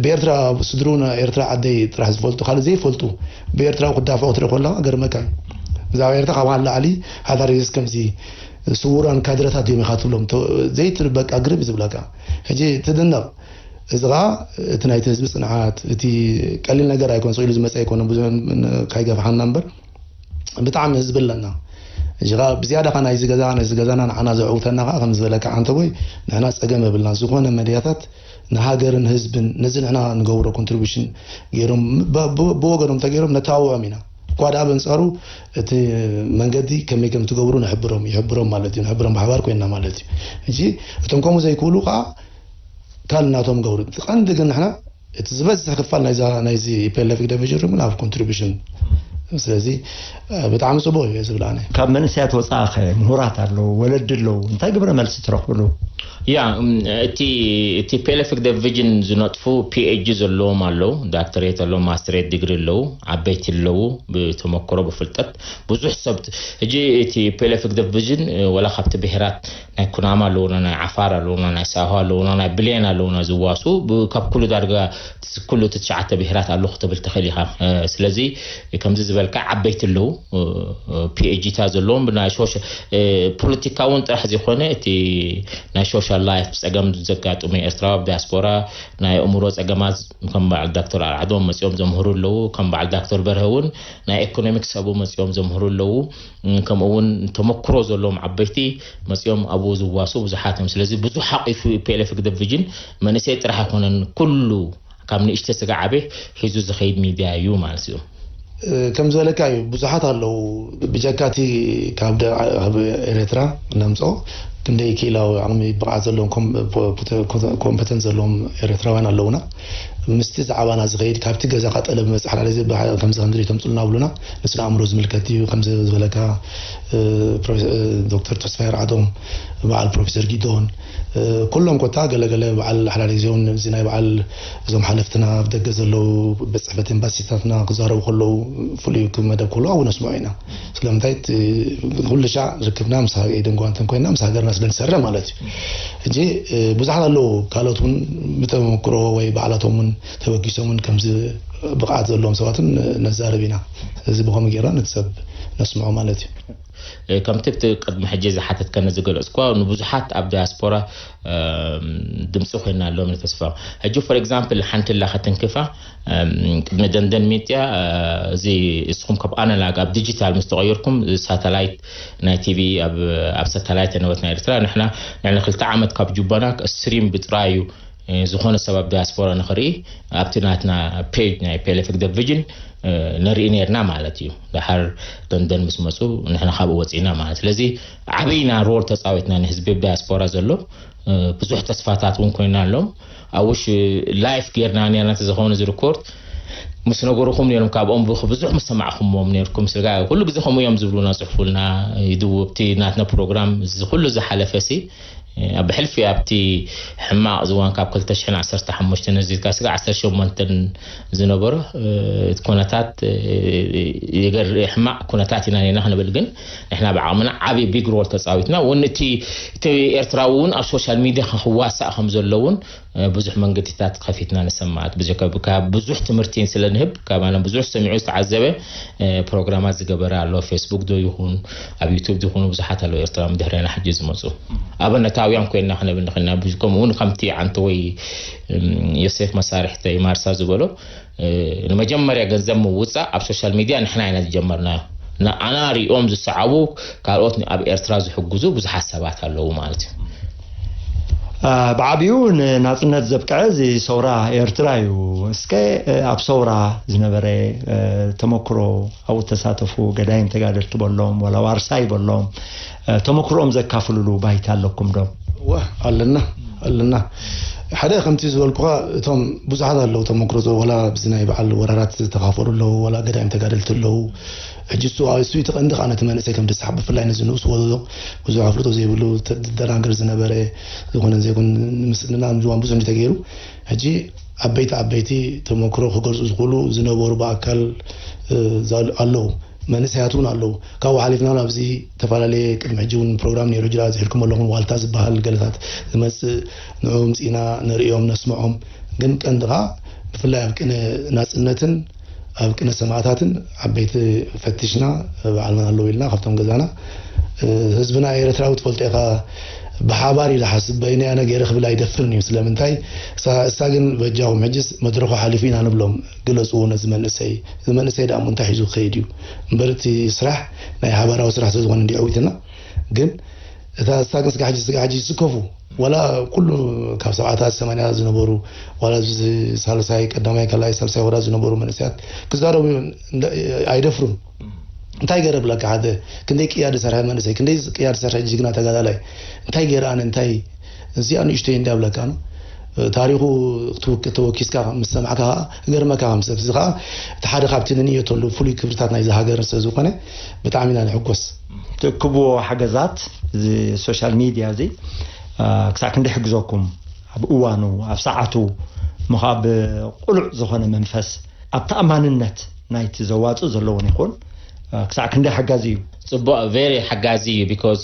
ብኤርትራ ስድርኡ፣ ኤርትራ ዓደይ ጥራሕ ዝፈልጡ፣ ካልእ ዘይፈልጡ፣ ብኤርትራዊ ክዳፈዑ ክትርኢ ከለኻ ገርመካ እዩ። ብዛዕባ ኤርትራ ካብ ንላዕሊ ሓዳር ኢየሱስ ከምዚ ስውራን ካድረታት እዮም ኢኻ ትብሎም። ተ-፣ ዘይትብል በቃ ግርም እዩ ዝብለካ። ሕጂ ትድነቕ። እዚ ኸኣ እቲ ናይቲ ህዝቢ ጽንዓት፣ እቲ ቀሊል ነገር ኣይኮን፣ ስቕ ኢሉ ዝመጸ ኣይኮነን። ብዙ ን-፣ ካይገፍሓና እምበር ብጣዕሚ ህዝቢ ኣለና። ሕጂ ኸኣ ብዝያዳ ኸኣ ናይዚ ገዛ፣ ናይዚ ገዛና ንዓና ዘዕውተና ኸኣ ከም ዝበለካ ዓንተቦይ፣ ንሕና ጸገም የብልና። ዝኾነ መድያታት ንሃገርን ህዝብን ነዚ ንሕና ንገብሮ ኮንትሪቢሽን ገይሮም ብ-፣ ብ-፣ ብወገኖም ተገይሮም ነተባብዖም ኢና። እኳ ደኣ በንጻሩ እቲ መንገዲ ከመይ ከም ትገብሩ ንሕብሮም፣ ይሕብሮም ማለት እዩ። ንሕብሮም ብሓባር ኮይንና ማለት እዩ። ሕጂ እቶም ከምኡ ዘይክእሉ ኸኣ ካልእ ናቶም ገብሩ። እቲ ቀንዲ ግን ንሕና እቲ ዝበዝሕ ክፋል ናይዛ፣ ናይዚ ፒ ኤል ኤፍ ዲቪዥን ሩም ኣብ ኮንትሪቢሽን። ስለዚ፣ እ፣ ብጣዕሚ ጽቡቕ እዩ ዝብል ኣነ። ካብ መንእሰያት ወጻኢ ኸ ምሁራት ኣለዉ፣ ወለዲ ኣለዉ፣ እንታይ ግብረ መልሲ ትረኽብሉ? ያ፣ እም፣ እቲ፣ እቲ ፒ ኤል ኤፍ ዲቪዥን ዝነጥፉ ፒ ኤች ዲ ዘለዎም ኣለዉ፣ ዳክተሬት ኣለዉ፣ ማስተሬት ዲግሪ ኣለዉ፣ ዓበይቲ ኣለዉ፣ ብተመክሮ፣ ብፍልጠት፣ ብዙሕ ሰብ። ሕጂ እቲ ፒ ኤል ኤፍ ዲቪዥን፣ እ፣ ወላ ካብቲ ብሄራት ናይ ኩናማ ኣለውና፣ ናይ ዓፋር ኣለውና፣ ናይ ሳሆ ኣለውና፣ ናይ ብሌን ኣለውና ዝዋሱ ብ- ካብ ኩሉ ዳርጋ እቲ ኩሉ እቲ ትሽዓተ ብሄራት ኣሎ ክትብል ትኽእል ኢኻ። ስለዚ ከምዚ ዝበልካ ዓበይቲ ኣለዉ፣ ፒኤችዲታት ዘለዎም ብናይ ፖለቲካ እውን ጥራሕ ዘይኮነ እቲ ናይ ሶሻል ላይፍ ፀገም ዘጋጥሙ ኤርትራዊ ኣብ ዲያስፖራ ናይ ኣእምሮ ፀገማት ከም በዓል ዳክተር ኣርዓዶም መፂኦም ዘምህሩ ኣለዉ። ከም በዓል ዳክተር በርሀ እውን ናይ ኢኮኖሚክስ ኣብኡ መፂኦም ዘምህሩ ኣለዉ። ከምኡ እውን ተመክሮ ዘለዎም ዓበይቲ መፂኦም ኣብኡ ዝዋሱ ብዙሓት እዮም። ስለዚ ብዙሕ ሓቂፉ ፒኤልኤፍ ህግደፍ ቪዥን መንእሰይ ጥራሕ ኣይኮነን፣ ኩሉ ካብ ንእሽተ ስጋ ዓበ ሒዙ ዝኸይድ ሚድያ እዩ ማለት እዩ። ከም ዝበለካ እዩ፣ ብዙሓት ኣለዉ። ብጀካ እቲ ካብ ደ- ካብ ኤርትራ ነምፅኦ ክንደይ ክኢላዊ ዓቕሚ ብቕዓት ዘለዎም ኮም- ኮምፐተንስ ዘለዎም ኤርትራውያን ኣለዉና። ምስቲ ዛዕባና ዝኸይድ ካብቲ ገዛኻ ጠለብ መፅእ ሓላለ ከምዚ ከምዚ ተምፅሉና ብሉና፣ ንስነ ኣእምሮ ዝምልከት እዩ። ከምዚ ዝበለካ ዶክተር ተስፋይ ርዓዶም፣ በዓል ፕሮፌሰር ጊዶን፣ ኩሎም ኮታ ገለገለ በዓል ሓላለ ግዜ እውን እዚ ናይ በዓል እዞም ሓለፍትና ኣብ ደገ ዘለዉ ቤት ፅሕፈት ኤምባሲታትና ክዛረቡ ከለዉ ፍሉይ መደብ ከለዉ ኣብኡ ነስምዖ ኢና። ስለምንታይ እቲ ኩሉ ሻዕ ርክብና ምስ ሃገ- ኤደን ጓንተን ኮይና ምስ ሃገርና ስለ ንሰርሕ ማለት እዩ። ሕጂ ብዙሓት ኣለዉ ካልኦት እውን ብተመክሮ ወይ ባዕላቶም እውን ተበጊሶምን ከምዚ ብቕዓት ዘለዎም ሰባትን ነዛርብ ኢና። እዚ ብኸምኡ ጌርና ነቲ ሰብ ነስምዖ ማለት እዩ። ከምቲ እቲ ቅድሚ ሕጂ ዝሓተትከኒ ዝገለፅኳ ንብዙሓት ኣብ ዳያስፖራ ድምፂ ኮይና ኣለዎም ንተስፋ። ሕጂ ፎር ኤግዛምፕል ሓንቲ ላ ከተንክፋ ቅድሚ ደንደን ሚድያ እዚ እስኹም ካብ ኣናላግ ኣብ ዲጂታል ምስ ተቐየርኩም ሳተላይት ናይ ቲቪ ኣብ ሳተላይት የነበትና ኤርትራ ንሕና ንሕና ክልተ ዓመት ካብ ጁባና ስትሪም ብጥራይ እዩ ዝኾነ ሰብ ኣብ ዳያስፖራ ንኽርኢ ኣብቲ ናትና ፔጅ ናይ ፔሌፊክ ዲቪዥን ንርኢ ነርና ማለት እዩ። ድሓር ደንደን ምስ መፁ ንሕና ካብኡ ወፂና ማለት ስለዚ ዓበይና ሮል ተፃዊትና ንህዝቢ ብ ዳያስፖራ ዘሎ ብዙሕ ተስፋታት እውን ኮይና ኣለዎም ኣብ ውሽ ላይፍ ጌርና ነርና ዝኾነ ዝሪኮርድ ምስ ነገርኹም ነይሮም ካብኦም ብዙሕ ምስ ሰማዕኹሞም ነርኩም ስጋ ኩሉ ግዜ ከምኡ እዮም ዝብሉና ፅሕፉልና ይድውብቲ ናትና ፕሮግራም እዚ ኩሉ ዝሓለፈ ሲ ኣብ ብሕልፊ ኣብቲ ሕማቕ ዝዋን ካብ ክልተ ሽሕን ዓሰርተ ሓሙሽተን ነዚድካ ስጋ ዓሰርተ ሸሞንተን ዝነበሮ ኩነታት ሕማቕ ኩነታት ኢና ኔና ክንብል ግን ንሕና ብዓቕምና ዓብዪ ቢግ ሮል ተፃዊትና እውን እቲ እቲ ኤርትራዊ እውን ኣብ ሶሻል ሚድያ ክዋሳእ ከም ዘለውን ብዙሕ መንገድታት ከፊትና ንሰማዕት ብዙሕ ትምህርቲ ስለ ንህብ ካባና ብዙሕ ሰሚዑ ዝተዓዘበ ፕሮግራማት ዝገበረ ኣሎ ፌስቡክ ዶ ይኹን ኣብ ዩቱብ ዝኹኑ ብዙሓት ኣለዉ ኤርትራ ምድህሬና ሕጂ ዝመፁ ኣብነታውያን ኮይና ክነብል ንኽልና ከምኡ እውን ከምቲ ዓንተ ወይ ዮሴፍ መሳርሕተይ ማርሳ ዝበሎ ንመጀመርያ ገንዘብ ምውፃእ ኣብ ሶሻል ሚድያ ንሕና ኢና ዝጀመርናዮ ንኣና ሪኦም ዝሰዓቡ ካልኦት ኣብ ኤርትራ ዝሕግዙ ብዙሓት ሰባት ኣለዉ ማለት እዩ ብዓብኡ ንናፅነት ዘብቅዐ እዚ ሰውራ ኤርትራ እዩ እስከ ኣብ ሰውራ ዝነበረ ተመክሮ ኣብኡ ተሳተፉ ገዳይም ተጋደልቲ በሎም ወላ ዋርሳይ በሎም ተመክሮኦም ዘካፍልሉ ባይታ ኣለኩም ዶ ኣለና ኣለና ሓደ ከምቲ ዝበልኩኻ እቶም ብዙሓት ኣለዉ ተመክሮ ወላ ብዚ ናይ በዓል ወራራት ዝተኻፈሉ ኣለዉ ወላ ገዳይም ተጋደልቲ ኣለዉ ሕጂ እሱ እሱ እቲ ቀንዲ ከዓ ነቲ መንእሰይ ከም ደሳሕ ብፍላይ ነዚ ንኡስ ወለዶ ብዙሕ ኣፍልጦ ዘይብሉ ዝደናገር ዝነበረ ዝኾነ ዘይኮን ንምስልና ምዝዋን ብዙሕ እንተገይሩ ሕጂ ዓበይቲ ዓበይቲ ተመክሮ ክገልፁ ዝኽእሉ ዝነበሩ ብኣካል ኣለዉ መንእሰያት እውን ኣለዉ ካብኡ ሓሊፍና ኣብዚ ዝተፈላለየ ቅድሚ ሕጂ እውን ፕሮግራም ነይሩ ጅራ ዝሒድኩም ኣለኹም ዋልታ ዝበሃል ገለታት ዝመፅእ ንዑ ምፅኢና ንርእዮም ነስምዖም ግን ቀንድኻ ብፍላይ ኣብ ቅነ ናፅነትን ኣብ ቅነ ሰማእታትን ዓበይቲ ፈትሽና ባዕልና ኣለዉ ኢልና ካብቶም ገዛና ህዝብና ኤርትራዊ ትፈልጦ ኢኻ ብሓባር ኢለ ሓስብ በይነይ ኣነ ገይረ ክብል ኣይደፍርን እዩ ስለምንታይ እሳ ግን በጃኹም ሕጅስ መድረኹ ሓሊፉ ኢና ንብሎም ግለፅዎ ነዚ መንእሰይ እዚ መንእሰይ ደኣ እንታይ ሒዙ ክኸይድ እዩ እምበር እቲ ስራሕ ናይ ሓባራዊ ስራሕ ስለዝኾነ እንዲ ዕዊትና ግን እታ እሳ ግን ስጋ ሕጂ ስጋ ሕጂ ይስከፉ ዋላ ኩሉ ካብ ሰብዓታት ሰማንያታት ዝነበሩ ዋላ ሳልሳይ ቀዳማይ ካልኣይ ሳልሳይ ወራ ዝነበሩ መንእሰያት ክዛረቡ ኣይደፍሩን እንታይ ገረ ብለካ ሓደ ክንደይ ቅያ ዝሰርሐ መንእሰይ ክንደይ ቅያ ዝሰርሐ ጅግና ተጋዳላይ እንታይ ገረ ኣነ እንታይ እዚኣ ንእሽተይ እንዳ ብለካ ነው ታሪኹ ተወኪስካ ምስ ሰማዕካ ከዓ ገርመካ ከም ሰብ እዚ ከዓ እቲ ሓደ ካብቲ ንንእየተሉ ፍሉይ ክብርታት ናይዚ ሃገር ስለ ዝኾነ ብጣዕሚ ኢና ንሕጎስ ትእክብዎ ሓገዛት እዚ ሶሻል ሚድያ እዚ ክሳዕ ክንዲ ሕግዘኩም ኣብ እዋኑ ኣብ ሰዓቱ ምኻብ ቁሉዕ ዝኾነ መንፈስ ኣብ ተኣማንነት ናይቲ ዘዋፅእ ዘለውን ይኹን ክሳዕ ክንደይ ሓጋዚ እዩ? ጽቡቅ፣ very ሓጋዚ እዩ። Because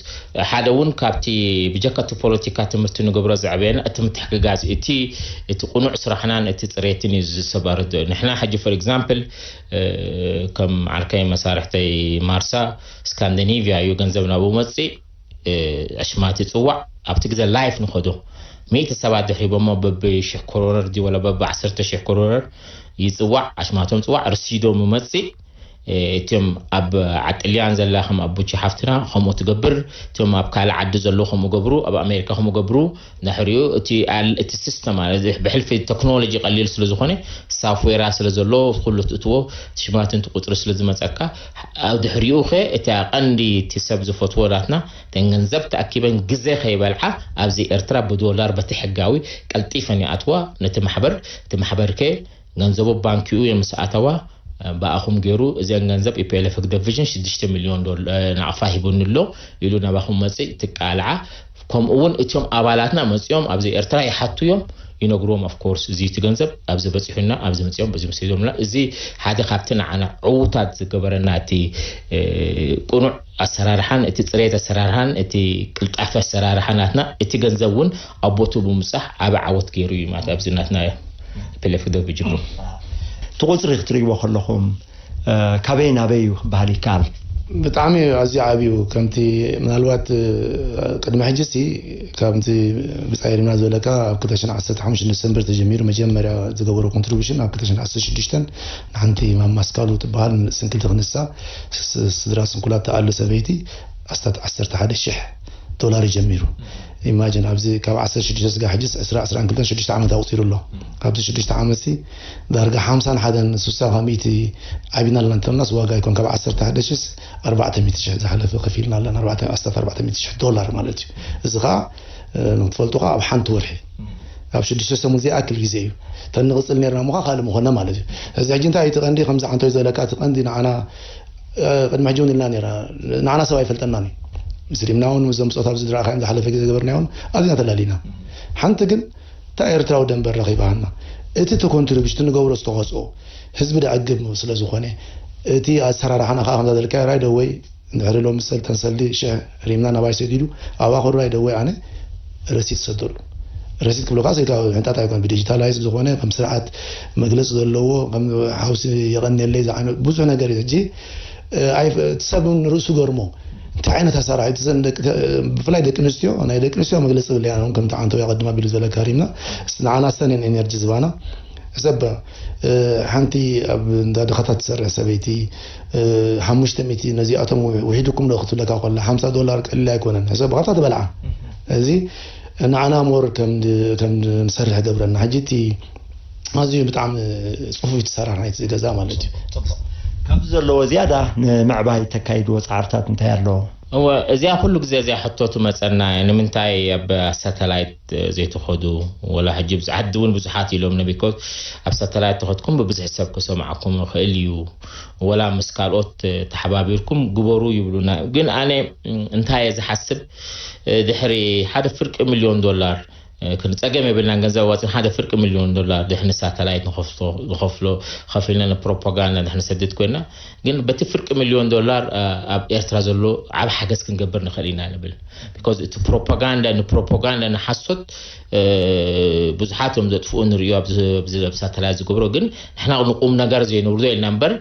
ሓደ እውን ካብቲ ብጀካ እቲ ፖለቲካ ትምህርቲ ንገብሮ ዘዕበየና እቲ ምትሕግጋዝ፣ እቲ እቲ ቅኑዕ ስራሕናን እቲ ጽሬትን እዩ ዝሰባርዶ። ንሕና ሕጂ for example ከም ዓርከይ መሳርሕተይ ማርሳ ስካንዲኔቪያ እዩ ገንዘብ ናብኡ መጽእ፣ ኣሽማት ይጽዋዕ። ኣብቲ ግዜ ላይፍ ንኸዶ ሚእቲ ሰባት ድሕሪቦሞ በብሽሕ ኮሮነር ድዩ ወላ በብ ዓሰርተ ሽሕ ኮሮነር ይጽዋዕ፣ ኣሽማቶም ጽዋዕ ርሲዶም መጽእ። እቲም ኣብ ዓጥልያን ዘላ ከም ኣቡቺ ሓፍትና ከምኡ ትገብር፣ እቲም ኣብ ካልእ ዓዲ ዘለዉ ከምኡ ገብሩ፣ ኣብ ኣሜሪካ ከምኡ ገብሩ። ድሕሪኡ እቲ ኣል- እቲ ሲስተም ማለት እዚ ብሕልፊ ቴክኖሎጂ ቀሊል ስለ ዝኾነ ሳፍዌራ ስለ ዘሎ ኩሉ ትእትዎ ሽማትን ቁፅሪ ስለ ዝመፀካ ኣብ ድሕሪኡ ኸ እቲ ቀንዲ እቲ ሰብ ዝፈትዎ ናትና ተን ገንዘብ ተኣኪበን ግዜ ከይበልዓ ኣብዚ ኤርትራ ብዶላር በቲ ሕጋዊ ቀልጢፈን ይኣትዋ ነቲ ማሕበር። እቲ ማሕበር ከ ገንዘቡ ባንኪኡ እየ ምስ ኣተዋ ብኣኹም ገይሩ እዚአን ገንዘብ ኢፒኤልኤፍ ዲቪዥን ሽዱሽተ ሚልዮን ዶል- ናቕፋ ሂቡኒ ኣሎ ኢሉ ናባኹም መፅእ ትቃልዓ። ከምኡ እውን እቶም ኣባላትና መፂኦም ኣብዚ ኤርትራ ይሓቱ እዮም ይነግርዎም። Of course እዚ እቲ ገንዘብ ኣብዚ በፂሑና ኣብዚ መፂኦም እዚ ምስ ሂዞምና እዚ ሓደ ካብቲ ንዓና ዕውታት ዝገበረና እቲ ቅኑዕ ኣሰራርሓን እቲ ፅሬት ኣሰራርሓን እቲ ቅልጣፈ ኣሰራርሓ ናትና እቲ ገንዘብ እውን ኣብ ቦቱ ብምብፃሕ ዓቢ ዓወት ገይሩ እዩ ማለት ኣብዚ ናትና ፒኤልኤፍ ክደብ ጅምሩ። እቲ ቁፅሪ ክትርእይዎ ከለኹም ካበይ ናበይ እዩ ክበሃል ይከኣል? ብጣዕሚ ኣዝዩ ዓብዩ ከምቲ ምናልባት ቅድሚ ሕጂ ሲ ካብቲ ብፃይ ሪምና ዝበለካ ኣብ ክልተ ሽሕን ዓሰርተ ሓሙሽተን ዲሰምበር ተጀሚሩ መጀመርያ ዝገበሮ ኮንትሪቡሽን ኣብ ክልተ ሽሕን ዓሰርተ ሽዱሽተን ንሓንቲ ማማስካሉ ትበሃል ስንክልቲ ክንሳ ስድራ ስንኩላት ተኣሉ ሰበይቲ ኣስታት ዓሰርተ ሓደ ሽሕ ዶላር እዩ ጀሚሩ። ኢማጅን ኣብዚ ካብ ዓሰርተ ሽዱሽተ ስጋ ሕጂ ዕስራ ዕስራን ክልተን ሽዱሽተ ዓመት ኣቑፂሩ ኣሎ። ኣብዚ ሽዱሽተ ዓመት ሲ ዳርጋ ሓምሳን ሓደን ስሳ ካብ ሚእቲ ዓቢና ኣለና እንተልናስ ዋጋ ኣይኮን ካብ ዓሰርተ ሓደ ሽሕስ ኣርባዕተ ሚእቲ ሽሕ ዝሓለፈ ከፊልና ኣለና ኣስታት ኣርባዕተ ሚእቲ ሽሕ ዶላር ማለት እዩ። እዚ ከዓ ንክትፈልጡ ከዓ ኣብ ሓንቲ ወርሒ ኣብ ሽዱሽተ ሰሙን ዘይኣክል ግዜ እዩ። ተንቕፅል ነርና ምኳ ካልእ ምኾነ ማለት እዩ። እዚ ሕጂ እንታይ እቲ ቀንዲ ከምዚ ዓንቶይ ዘለካ እቲ ቀንዲ ንዓና ቅድሚ ሕጂ እውን ኢልና ነራ ንዓና ሰብ ኣይፈልጠናን እዩ። ምስ ሪምና እውን ምስዞም ብፆታ ኣብዚ ዝረኣኻዮም ዝሓለፈ ግዜ ዝገበርናዮ እውን ኣብዚና ተላሊና። ሓንቲ ግን እታ ኤርትራዊ ደንበር ረኺባሃና እቲ እቲ ኮንትሪቢሽት ንገብሮ ዝተኸፅኦ ህዝቢ ደዕግብ ስለ ዝኾነ እቲ ኣሰራርሓና ከዓ ከምዛ ዘለካ ራይ ደወይ እንድሕሪ ሎሚ ሰልተን ሰልዲ ሽሕ ሪምና ናባይ ሰዲዱ ኣብኣ ከዱ ራይ ደወይ ኣነ ረሲት ሰደሉ ረሲት ክብለካ ስልካ ሕንጣጣ ይኮን ብዲጂታላይዝ ዝኾነ ከም ስርዓት መግለፂ ዘለዎ ከም ሓውሲ የቐንየለይ ዝዓይነ ብዙሕ ነገር እዩ ሕጂ ሰብ ንርእሱ ገርሞ እንታይ ዓይነት ኣሰራርሓ ብፍላይ ደቂ ኣንስትዮ ናይ ደቂ ኣንስትዮ መግለፂ ብለያ ከምቲ ዓንተው ያቐድማ ቢሉ ዝበለካ ሪምና ንዓና ሰነን ኤነርጂ ዝባና ሰብ ሓንቲ ኣብ እንዳ ድኻታት ትሰርሕ ሰበይቲ ሓሙሽተ ሚእቲ ነዚኣቶም ውሒድኩም ዶ ክትብለካ ከላ ሓምሳ ዶላር ቀሊል ኣይኮነን ሰብ ብካታ ትበልዓ እዚ ንዓና ሞር ከም ንሰርሕ ገብረና ሕጂ እቲ ኣዝዩ ብጣዕሚ ፅፉፍ ትሰራሕ ናይቲ ገዛ ማለት እዩ። ከምዚ ዘለዎ ዝያዳ ንምዕባይ ተካይድዎ ፃዕርታት እንታይ ኣሎ? እወ እዚኣ ኩሉ ግዜ እዚኣ ሕቶ ትመፀና እያ ንምንታይ ኣብ ሳተላይት ዘይትኸዱ ወላ ሕጂ ብዙሓት እውን ብዙሓት ኢሎም ቢኮዝ ኣብ ሳተላይት ተኸድኩም ብብዝሒ ሰብ ክሰምዓኩም ይኽእል እዩ ወላ ምስ ካልኦት ተሓባቢርኩም ግበሩ ይብሉና ግን ኣነ እንታይ እየ ዝሓስብ ድሕሪ ሓደ ፍርቂ ሚልዮን ዶላር ክንፀገም የብልናን ገንዘብ ኣዋፅን ሓደ ፍርቂ ሚልዮን ዶላር ድሕሪ ሳተላይት ንኸፍሎ ከፊልና ንፕሮፓጋንዳ ንሕንሰድድ ኮይና ግን በቲ ፍርቂ ሚልዮን ዶላር ኣብ ኤርትራ ዘሎ ዓብ ሓገዝ ክንገብር ንኽእል ኢና ንብል because እቲ ፕሮፓጋንዳ ንፕሮፓጋንዳ ንሓሶት ብዙሓት እዮም ዘጥፍኡ ንሪኦ ኣብዚ ሳተላይት ዝገብሮ ግን ንሕና ንቁም ነገር ዘይነውርዶ ኢልና እምበር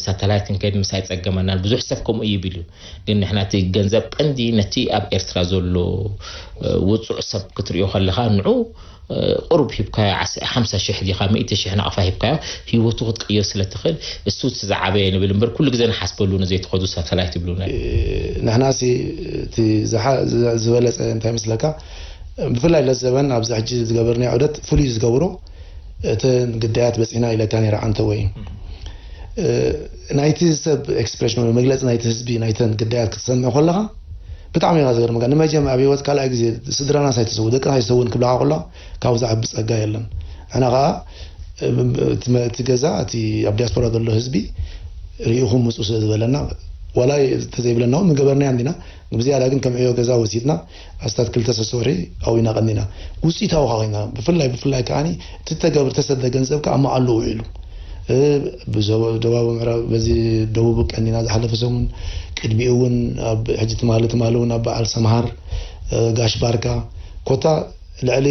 ሳተላይት ክንከይድ ምስ ኣይፀገመናን ብዙሕ ሰብ ከምኡ ይብል እዩ ግን ንሕና እቲ ገንዘብ ቀንዲ ነቲ ኣብ ኤርትራ ዘሎ ውፁዕ ሰብ ክትሪኦ ከለካ ንዑ ቁሩብ ሂብካዮ ሓምሳ ሽሕ ዲኻ ሚእቲ ሽሕ ናቕፋ ሂብካዮ ሂወቱ ክትቅይር ስለ ትኽእል እሱ እቲ ዝዓበየ ንብል እምበር ኩሉ ግዜ ንሓስበሉ ነዘይትኸዱ ሳተላይት ይብሉና ንሕና ሲ እቲ ዝበለፀ እንታይ መስለካ ብፍላይ ለዘበን ኣብዚ ሕጂ ዝገበርናዮ ዑደት ፍሉይ ዝገብሮ እተን ግዳያት በፂሕና ኢለካ ነይረ ዓንተወይ ናይቲ ሰብ ኤክስፕሬሽን ወይ መግለፂ ናይቲ ህዝቢ ናይተን ግዳያት ክትሰምዕ ከለካ ብጣዕሚ ኢኻ ዝገርመካ ንመጀም ኣብ ህይወት ካልኣይ ግዜ ስድራና ሳይተሰው ደቅና ሳይሰውን ክብልካ ከሎ ካብኡ ዝዓቢ ፀጋ የለን ንሕና ከዓ እቲ ገዛ እቲ ኣብ ዲያስፖራ ዘሎ ህዝቢ ርኢኹም ምፁ ስለ ዝበለና ዋላ ተዘይብለና እውን ምገበርናዮ እንዲና ብዝያዳ ግን ከም ዕዮ ገዛ ወሲድና ኣስታት ክልተ ሰሶሪ ኣዊና ቀኒና ውፅኢታዊ ኮይና ብፍላይ ብፍላይ ከዓ እቲ ተገብር ተሰደ ገንዘብ ከዓ መዓሉ ውዒሉ ብዞባ ደቡብ ምዕራብ በዚ ደቡብ ቀኒና ዝሓለፈ ሰሙን ቅድሚኡ እውን ኣብ ሕጂ ትማሊ ትማሊ እውን ኣብ በዓል ሰምሃር ጋሽ ባርካ ኮታ ልዕሊ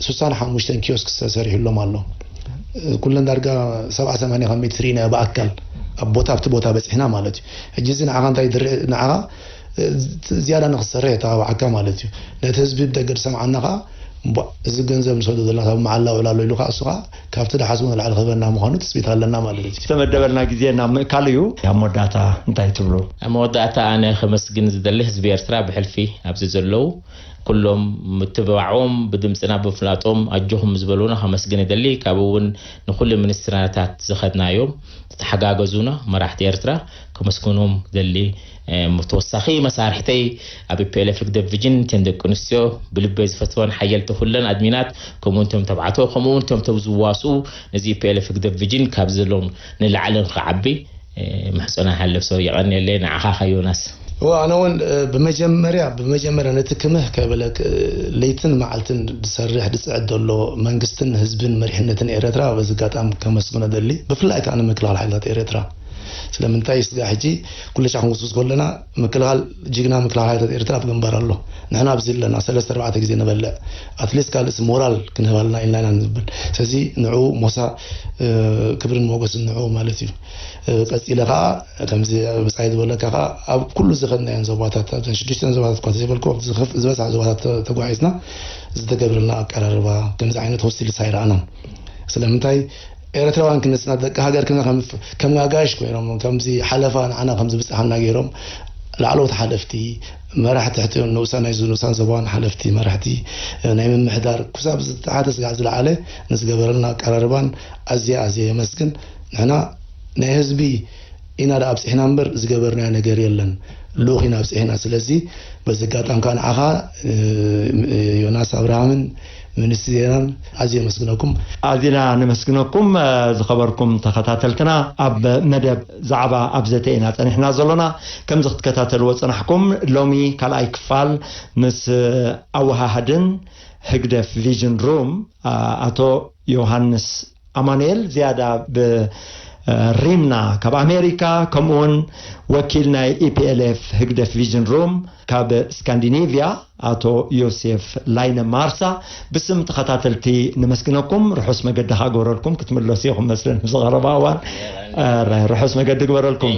ሱሳን ሓሙሽተን ኪዮስክ ተሰሪሕሎም ኣሎ። ኩለን ዳርጋ ሰብዓ ሰማንያ ካብ ሜትር ኢና ብኣካል ኣብ ቦታ ኣብቲ ቦታ በፂሕና ማለት እዩ። ሕጂ እዚ ንዓኻ እንታይ ድርእ ንዓኻ ዝያዳ ንክትሰርሕ የተባብዓካ ማለት እዩ። ነቲ ህዝቢ ብደገ ዝሰምዓና ከዓ እዚ ገንዘብ ንሰዶ ዘለና ካብ መዓላ ውዕል ኣሎ ኢሉ ከዓ እሱ ከዓ ካብቲ ድሓስቦ ንላዕሊ ክህበና ምዃኑ ትፅቢት ኣለና ማለት እዩ። ዝተመደበልና ግዜ ናብ ምእካል እዩ። ኣብ መወዳእታ እንታይ ትብሉ? ኣብ መወዳእታ ኣነ ከመስግን ዝደሊ ህዝቢ ኤርትራ ብሕልፊ ኣብዚ ዘለዉ ኩሎም ምትብባዖም ብድምፅና ብምፍላጦም ኣጆኹም ዝበሉና ከመስግን ይደሊ። ካብኡ እውን ንኩሉ ሚኒስትርናታት ዝኸድናዮም ዝተሓጋገዙና መራሕቲ ኤርትራ ከመስግኖም ደሊ። ተወሳኺ መሳርሕተይ ኣብ ፒኤልኤፍ ህግደፍ ቪጅን እተን ደቂ ኣንስትዮ ብልበይ ዝፈትወን ሓየልቲ ኩለን ኣድሚናት ከምኡ እቶም ተባዕቶ ከምኡ እውን እቶም ተብ ዝዋስኡ ነዚ ፒኤልኤፍ ህግደፍ ቪጅን ካብ ዘለዎም ንላዕልን ክዓቢ ምሕፅና ሓለፍ ሰው የቐንየለይ። ንዓኻ ዮናስ። ኣነ እውን ብመጀመርያ ብመጀመርያ ነቲ ክምህ ከበለክ ለይትን መዓልትን ዝሰርሕ ዝፅዕድ ዘሎ መንግስትን ህዝብን መሪሕነትን ኤረትራ በዚ ኣጋጣሚ ከመስግኖ ደሊ። ብፍላይ ከዓ ንምክልኻል ሓይልታት ኤረትራ ስለምንታይ ስጋ ሕጂ ኩሉ ሻዕ ክንጉስጉስ ከለና ምክልኻል ጅግና ምክልኻል ሓይልታት ኤርትራ ኣብ ግንባር ኣሎ። ንሕና ኣብዚ ኣለና ሰለስተ ኣርባዕተ ግዜ ንበልዕ ኣትሊስት ካልእስ ሞራል ክንህባልና ኢልና ኢና ንብል። ስለዚ ንዑ ሞሳ ክብርን ሞገስን ንዑ ማለት እዩ። ቀፂለ ከዓ ከምዚ ብፃይ ዝበለካ ከዓ ኣብ ኩሉ ዝኸድናየን ዞባታት ኣብዘን ሽዱሽተን ዞባታት እኳ ዘይበልኩ ዝበዝሓ ዞባታት ተጓዒዝና ዝተገብረልና ኣቀራርባ ከምዚ ዓይነት ሆስቲሊቲ ኣይረኣናን። ስለምንታይ ኤረትራውያን ክንስና ደቂ ሃገር ክና ከም ኣጋይሽ ኮይኖም ከምዚ ሓለፋ ንዓና ከም ዝብጽሓና ገይሮም ላዕለዎት ሓለፍቲ መራሕቲ ትሕቲ ንኡሳን ናይ ንኡሳን ዞባውያን ሓለፍቲ መራሕቲ ናይ ምምሕዳር ክሳብ ዝተሓተ ስጋዕ ዝለዓለ ንዝገበረልና ኣቀራርባን ኣዝየ ኣዝየ የመስግን። ንሕና ናይ ህዝቢ ኢና ደኣ ኣብጺሕና እምበር ዝገበርናዮ ነገር የለን። ልኡኽ ኢና ኣብጺሕና። ስለዚ በዚ ኣጋጣሚ ከዓ ንዓኻ ዮናስ ኣብርሃምን ሚኒስትሪ ዜናን ኣዝየ የመስግነኩም። ኣዚና ነመስግነኩም። ዝኸበርኩም ተኸታተልትና ኣብ መደብ ዛዕባ ኣብ ዘተ ኢና ጸኒሕና ዘሎና። ከምዚ ክትከታተልዎ ጸናሕኩም ሎሚ ካልኣይ ክፋል ምስ ኣወሃህድን ህግደፍ ቪዥን ሩም ኣቶ ዮሃንስ ኣማኑኤል ዝያዳ ብሪምና ካብ ኣሜሪካ ከምኡውን ወኪል ናይ ኢፒኤልኤፍ ህግደፍ ቪዥን ሩም ካብ ስካንዲኔቪያ ኣቶ ዮሴፍ ላይነ ማርሳ ብስም ተኸታተልቲ ነመስግነኩም። ርሑስ መገዲ ክግበረልኩም ክትምለሱ ኢኹም መስለን ዝቐረባ እዋን ርሑስ መገዲ ግበረልኩም።